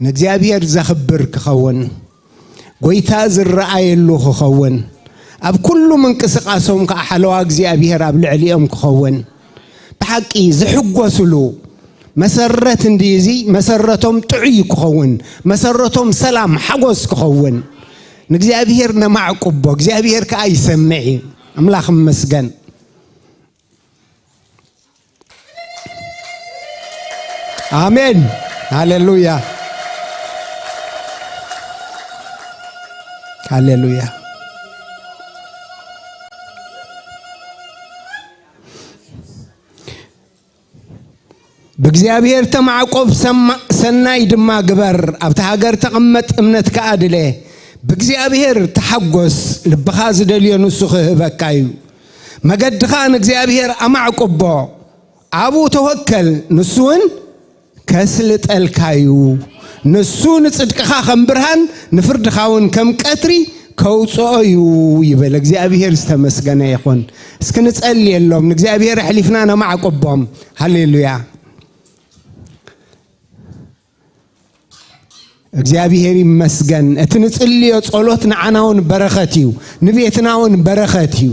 ንእግዚኣብሔር ዘኽብር ክኸውን፣ ጎይታ ዝረኣየሉ ክኸውን፣ ኣብ ኩሉ ምንቅስቃሶም ከኣ ሓለዋ እግዚኣብሔር ኣብ ልዕሊኦም ክኸውን፣ ብሓቂ ዝሕጎስሉ መሰረት እንዲ እዚ መሰረቶም ጥዑይ ክኸውን፣ መሰረቶም ሰላም ሓጎስ ክኸውን፣ ንእግዚኣብሔር ነማዕቁቦ፣ እግዚኣብሔር ከኣ ይሰምዕ እዩ። ኣምላኽ ይመስገን። ኣሜን። ሃሌሉያ። ሃሌሉያ። ብእግዚኣብሔር ተማዕቆብ፣ ሰማ-፣ ሰናይ ድማ ግበር። ኣብታ ሃገር ተቐመጥ፣ እምነት ከኣ ድለ። ብእግዚኣብሔር ተሓጎስ፣ ልብኻ ዝደልዮ ንሱ ክህበካ እዩ። መገድኻ ንእግዚኣብሔር ኣማዕቁቦ፣ ኣብኡ ተወከል፣ ንሱ እውን ከስልጠልካ እዩ። ንሱ ንጽድቅኻ ከም ብርሃን፣ ንፍርድኻ እውን ከም ቀትሪ ከውጽኦ እዩ ይብል። እግዚኣብሔር ዝተመስገነ ይኹን። እስኪ ንጸልየሎም፣ ንእግዚኣብሔር ኣሕሊፍና ነማዕቁቦም። ሃሌሉያ። እግዚኣብሔር ይመስገን። እቲ ንጽልዮ ጸሎት ንዓና እውን በረኸት እዩ፣ ንቤትና እውን በረኸት እዩ።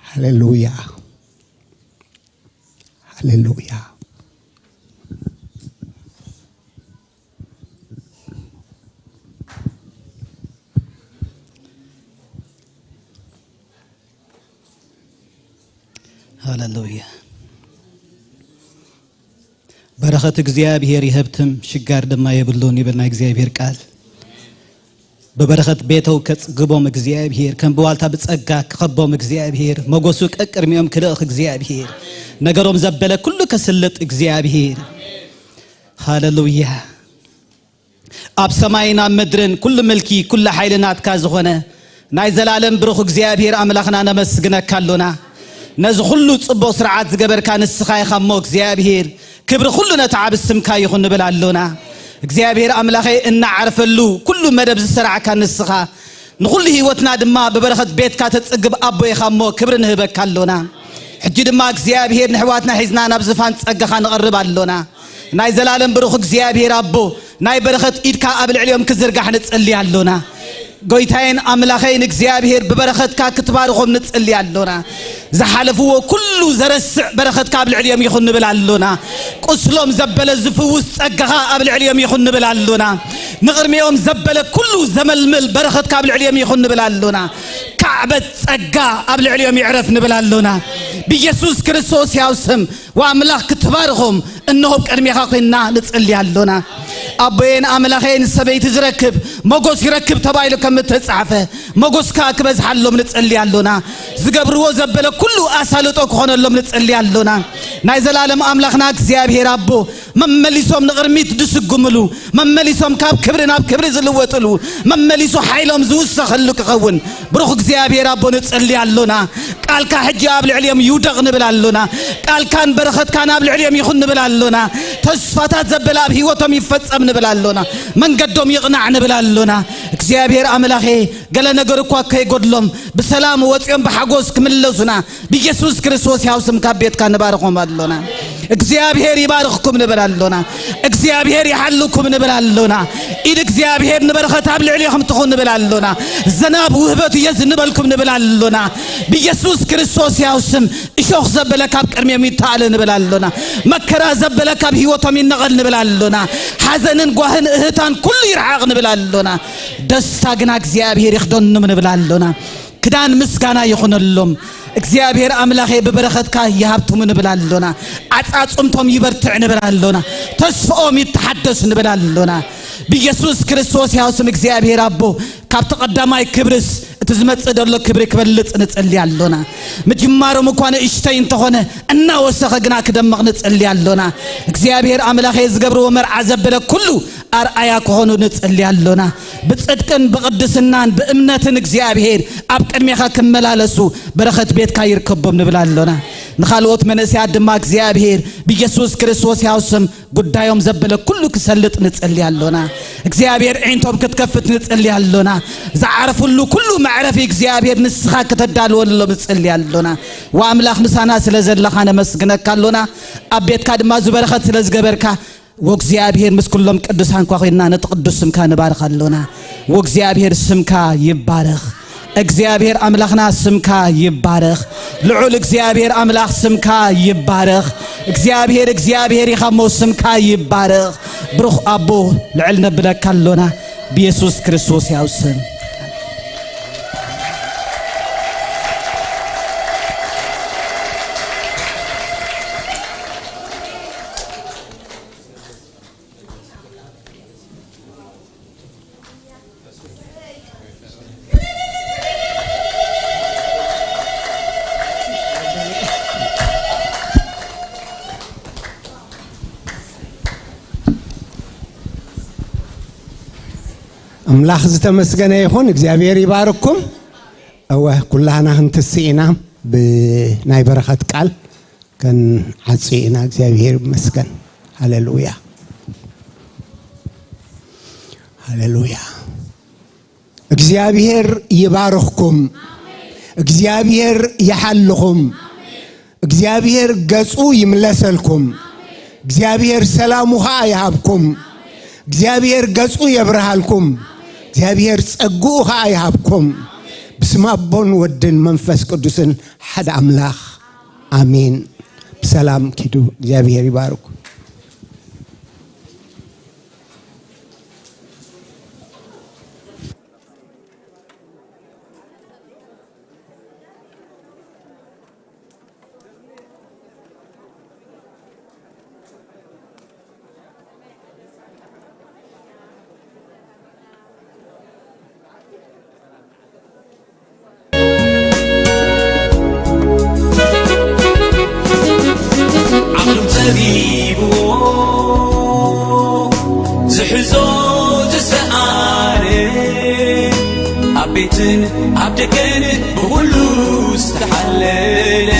ሃሌሉያ። ሃሌሉያ። ሃሌሉያ። በረኸት እግዚኣብሔር ይሀብትም፣ ሽጋር ድማ የብሉን ይብል ናይ እግዚኣብሔር ቃል። ብበረኸት ቤተው ከጽግቦም እግዚኣብሔር፣ ከም ብዋልታ ብጸጋ ክኸቦም እግዚኣብሔር፣ መጎሱ ቀቅድሚኦም ክልእኽ እግዚኣብሔር፣ ነገሮም ዘበለ ኩሉ ከስልጥ እግዚኣብሔር። ሃሌሉያ። ኣብ ሰማይን ኣብ ምድርን ኩሉ ምልኪ፣ ኩሉ ሓይሊ ናትካ ዝኾነ ናይ ዘላለም ብሩኽ እግዚኣብሔር ኣምላኽና ነመስግነካ ኣሎና። ነዚ ኩሉ ጽቡቕ ስርዓት ዝገበርካ ንስኻ ኢኻ እሞ እግዚኣብሔር፣ ክብሪ ኩሉ ነቲ ዓቢ ስምካ ይኹን ንብል ኣሎና። እግዚኣብሔር ኣምላኸይ፣ እናዓርፈሉ ኩሉ መደብ ዝሰራዕካ ንስኻ፣ ንኹሉ ህይወትና ድማ ብበረኸት ቤትካ ተጽግብ ኣቦ ኢኻ እሞ ክብሪ ንህበካ ኣሎና። ሕጂ ድማ እግዚኣብሔር ንሕዋትና ሒዝና ናብ ዝፋን ጸጋኻ ንቐርብ ኣሎና። ናይ ዘላለም ብሩኽ እግዚኣብሔር ኣቦ፣ ናይ በረኸት ኢድካ ኣብ ልዕሊኦም ክዝርጋሕ ንጽሊ ኣሎና። ጎይታዬን ኣምላኸይን እግዚኣብሔር ብበረኸትካ ክትባርኾም ንጽሊ ኣሎና። ዝሓለፍዎ ኩሉ ዘረስዕ በረኸትካ ኣብ ልዕሊኦም ይኹን ንብል ኣሎና። ቁስሎም ዘበለ ዝፍውስ ጸጋኻ ኣብ ልዕሊኦም ይኹን ንብል ኣሎና። ንቕድሚኦም ዘበለ ኩሉ ዘመልምል በረኸትካ ኣብ ልዕሊኦም ይኹን ንብል ኣሎና። ካዕበት ጸጋ ኣብ ልዕሊኦም ይዕረፍ ንብል ኣሎና። ብኢየሱስ ክርስቶስ ያው ስም ወኣምላኽ ክትባርኾም እንሆ ኣብ ቅድሜኻ ኮይንና ንጽሊ ኣሎና። ኣቦየን ኣምላኸየን ሰበይቲ ዝረክብ ሞጎስ ይረክብ ተባሂሉ ከም እተጻሕፈ፣ ሞጎስካ ክበዝሓሎም ንጸሊ ኣሎና። ዝገብርዎ ዘበለ ኩሉ ኣሳልጦ ክኾነሎም ንጸሊ ኣሎና። ናይ ዘላለም ኣምላኽና እግዚኣብሔር ኣቦ፣ መመሊሶም ንቕድሚት ዝስጉምሉ፣ መመሊሶም ካብ ክብሪ ናብ ክብሪ ዝልወጥሉ፣ መመሊሱ ሓይሎም ዝውሰኸሉ ክኸውን ብሩኽ እግዚኣብሔር ኣቦ ንጸሊ ኣሎና። ቃልካ ሕጂ ኣብ ልዕሊኦም ይውደቕ ንብል ኣሎና። ቃልካን በረኸትካን ኣብ ልዕሊኦም ይኹን ንብል ኣሎና። ተስፋታት ዘበለ ኣብ ህይወቶም ይፈጸም ንብል ኣሎና። መንገዶም ይቕናዕ ንብል ኣሎና። እግዚኣብሔር ኣምላኸ፣ ገለ ነገር እኳ ከይጎድሎም ብሰላም ወጺኦም ብሓጎስ ክምለሱና ብኢየሱስ ክርስቶስ ያው ስም ካብ ቤትካ ንባርኾም ኣሎና። እግዚኣብሔር ይባርኽኩም ንብል ኣሎና። እግዚኣብሔር ይሓልኩም ንብል ኣሎና። ኢድ እግዚኣብሔር ንበረኸት ኣብ ልዕሊኹም ትኹን ንብል ኣሎና። ዘናብ ውህበቱ የዝንበልኩም ንብል ኣሎና። ብኢየሱስ ክርስቶስ ያው ስም እሾኽ ዘበለ ካብ ቅድሚኦም ይተኣለ ንብል ኣሎና። መከራ ዘበለ ካብ ህይወቶም ይነቐል ንብል ኣሎና። ሓዘንን ጓህን እህታን ኩሉ ይርሓቕ ንብል ኣሎና። ደስታ ግና እግዚኣብሔር ይኽደኖም ንብል ኣሎና። ክዳን ምስጋና ይኹነሎም። እግዚኣብሔር ኣምላኸ ብበረኸትካ ይሃብትሙ ንብል ኣሎና። ዓጻጽምቶም ይበርትዕ ንብል ኣሎና። ተስፍኦም ይተሓደስ ንብል ኣሎና። ብኢየሱስ ክርስቶስ ያው ስም እግዚኣብሔር ኣቦ፣ ካብቲ ቀዳማይ ክብርስ እቲ ዝመጽእ ዘሎ ክብሪ ክበልጽ ንጸሊ ኣሎና። ምጅማሮም እኳ ንእሽተይ እንተኾነ፣ እናወሰኸ ግና ክደምቕ ንጸሊ ኣሎና። እግዚኣብሔር ኣምላኸ ዝገብርዎ መርዓ ዘበለ ኩሉ ኣርኣያ ክኾኑ ንጸሊ ኣሎና። ብጽድቅን ብቕድስናን ብእምነትን እግዚኣብሔር ኣብ ቅድሜኻ ክመላለሱ በረኸት ቤትካ ይርከቦም ንብል ኣሎና። ንኻልኦት መንእሰያት ድማ እግዚኣብሔር ብኢየሱስ ክርስቶስ ያው ስም ጉዳዮም ዘበለ ኩሉ ክሰልጥ ንጸሊ ኣሎና። እግዚኣብሔር ዒንቶም ክትከፍት ንጸሊ ኣሎና። ዝዓርፍሉ ኩሉ መዕረፊ እግዚኣብሔር ንስኻ ክተዳልወሎም ንጸሊ ኣሎና። ወኣምላኽ ምሳና ስለ ዘለኻ ነመስግነካ ኣሎና። ኣብ ቤትካ ድማ ዝበረኸት ስለ ዝገበርካ ወእግዚኣብሔር ምስ ኩሎም ቅዱሳንኳ ኮይንና ነቲ ቅዱስ ስምካ ንባርኽ ኣሎና። ወእግዚኣብሔር ስምካ ይባረኽ። እግዚኣብሔር ኣምላኽና ስምካ ይባረኽ። ልዑል እግዚኣብሔር ኣምላኽ ስምካ ይባረኽ። እግዚኣብሔር እግዚኣብሔር ኢኻ እሞ ስምካ ይባረኽ። ብሩኽ ኣቦ ልዕል ነብለካ ኣሎና ብየሱስ ክርስቶስ ያው ስም። ኣምላኽ ዝተመስገነ ይኹን። እግዚኣብሔር ይባርኩም። እወ፣ ኩላህና ክንትስእ ኢና ብናይ በረኸት ቃል። ከንዓጽ ኢና። እግዚኣብሔር ይመስገን። ሃሌሉያ፣ ሃሌሉያ። እግዚኣብሔር ይባርኽኩም። እግዚኣብሔር ይሓልኹም። እግዚኣብሔር ገጹ ይምለሰልኩም። እግዚኣብሔር ሰላሙ ኸኣ ይሃብኩም። እግዚኣብሔር ገጹ የብርሃልኩም። እግዚኣብሔር ጸግኡ ኸኣ ይሃብኩም። ብስም ኣቦን ወድን መንፈስ ቅዱስን ሓደ ኣምላኽ ኣሜን። ብሰላም ኪዱ። እግዚኣብሔር ይባርኩ። ዓቕሎም ጸቢብዎ ዝሕዞ ዝሰኣነ፣ ኣብ ቤትን ኣብ ደገን ብኹሉ ዝተሓለለ፣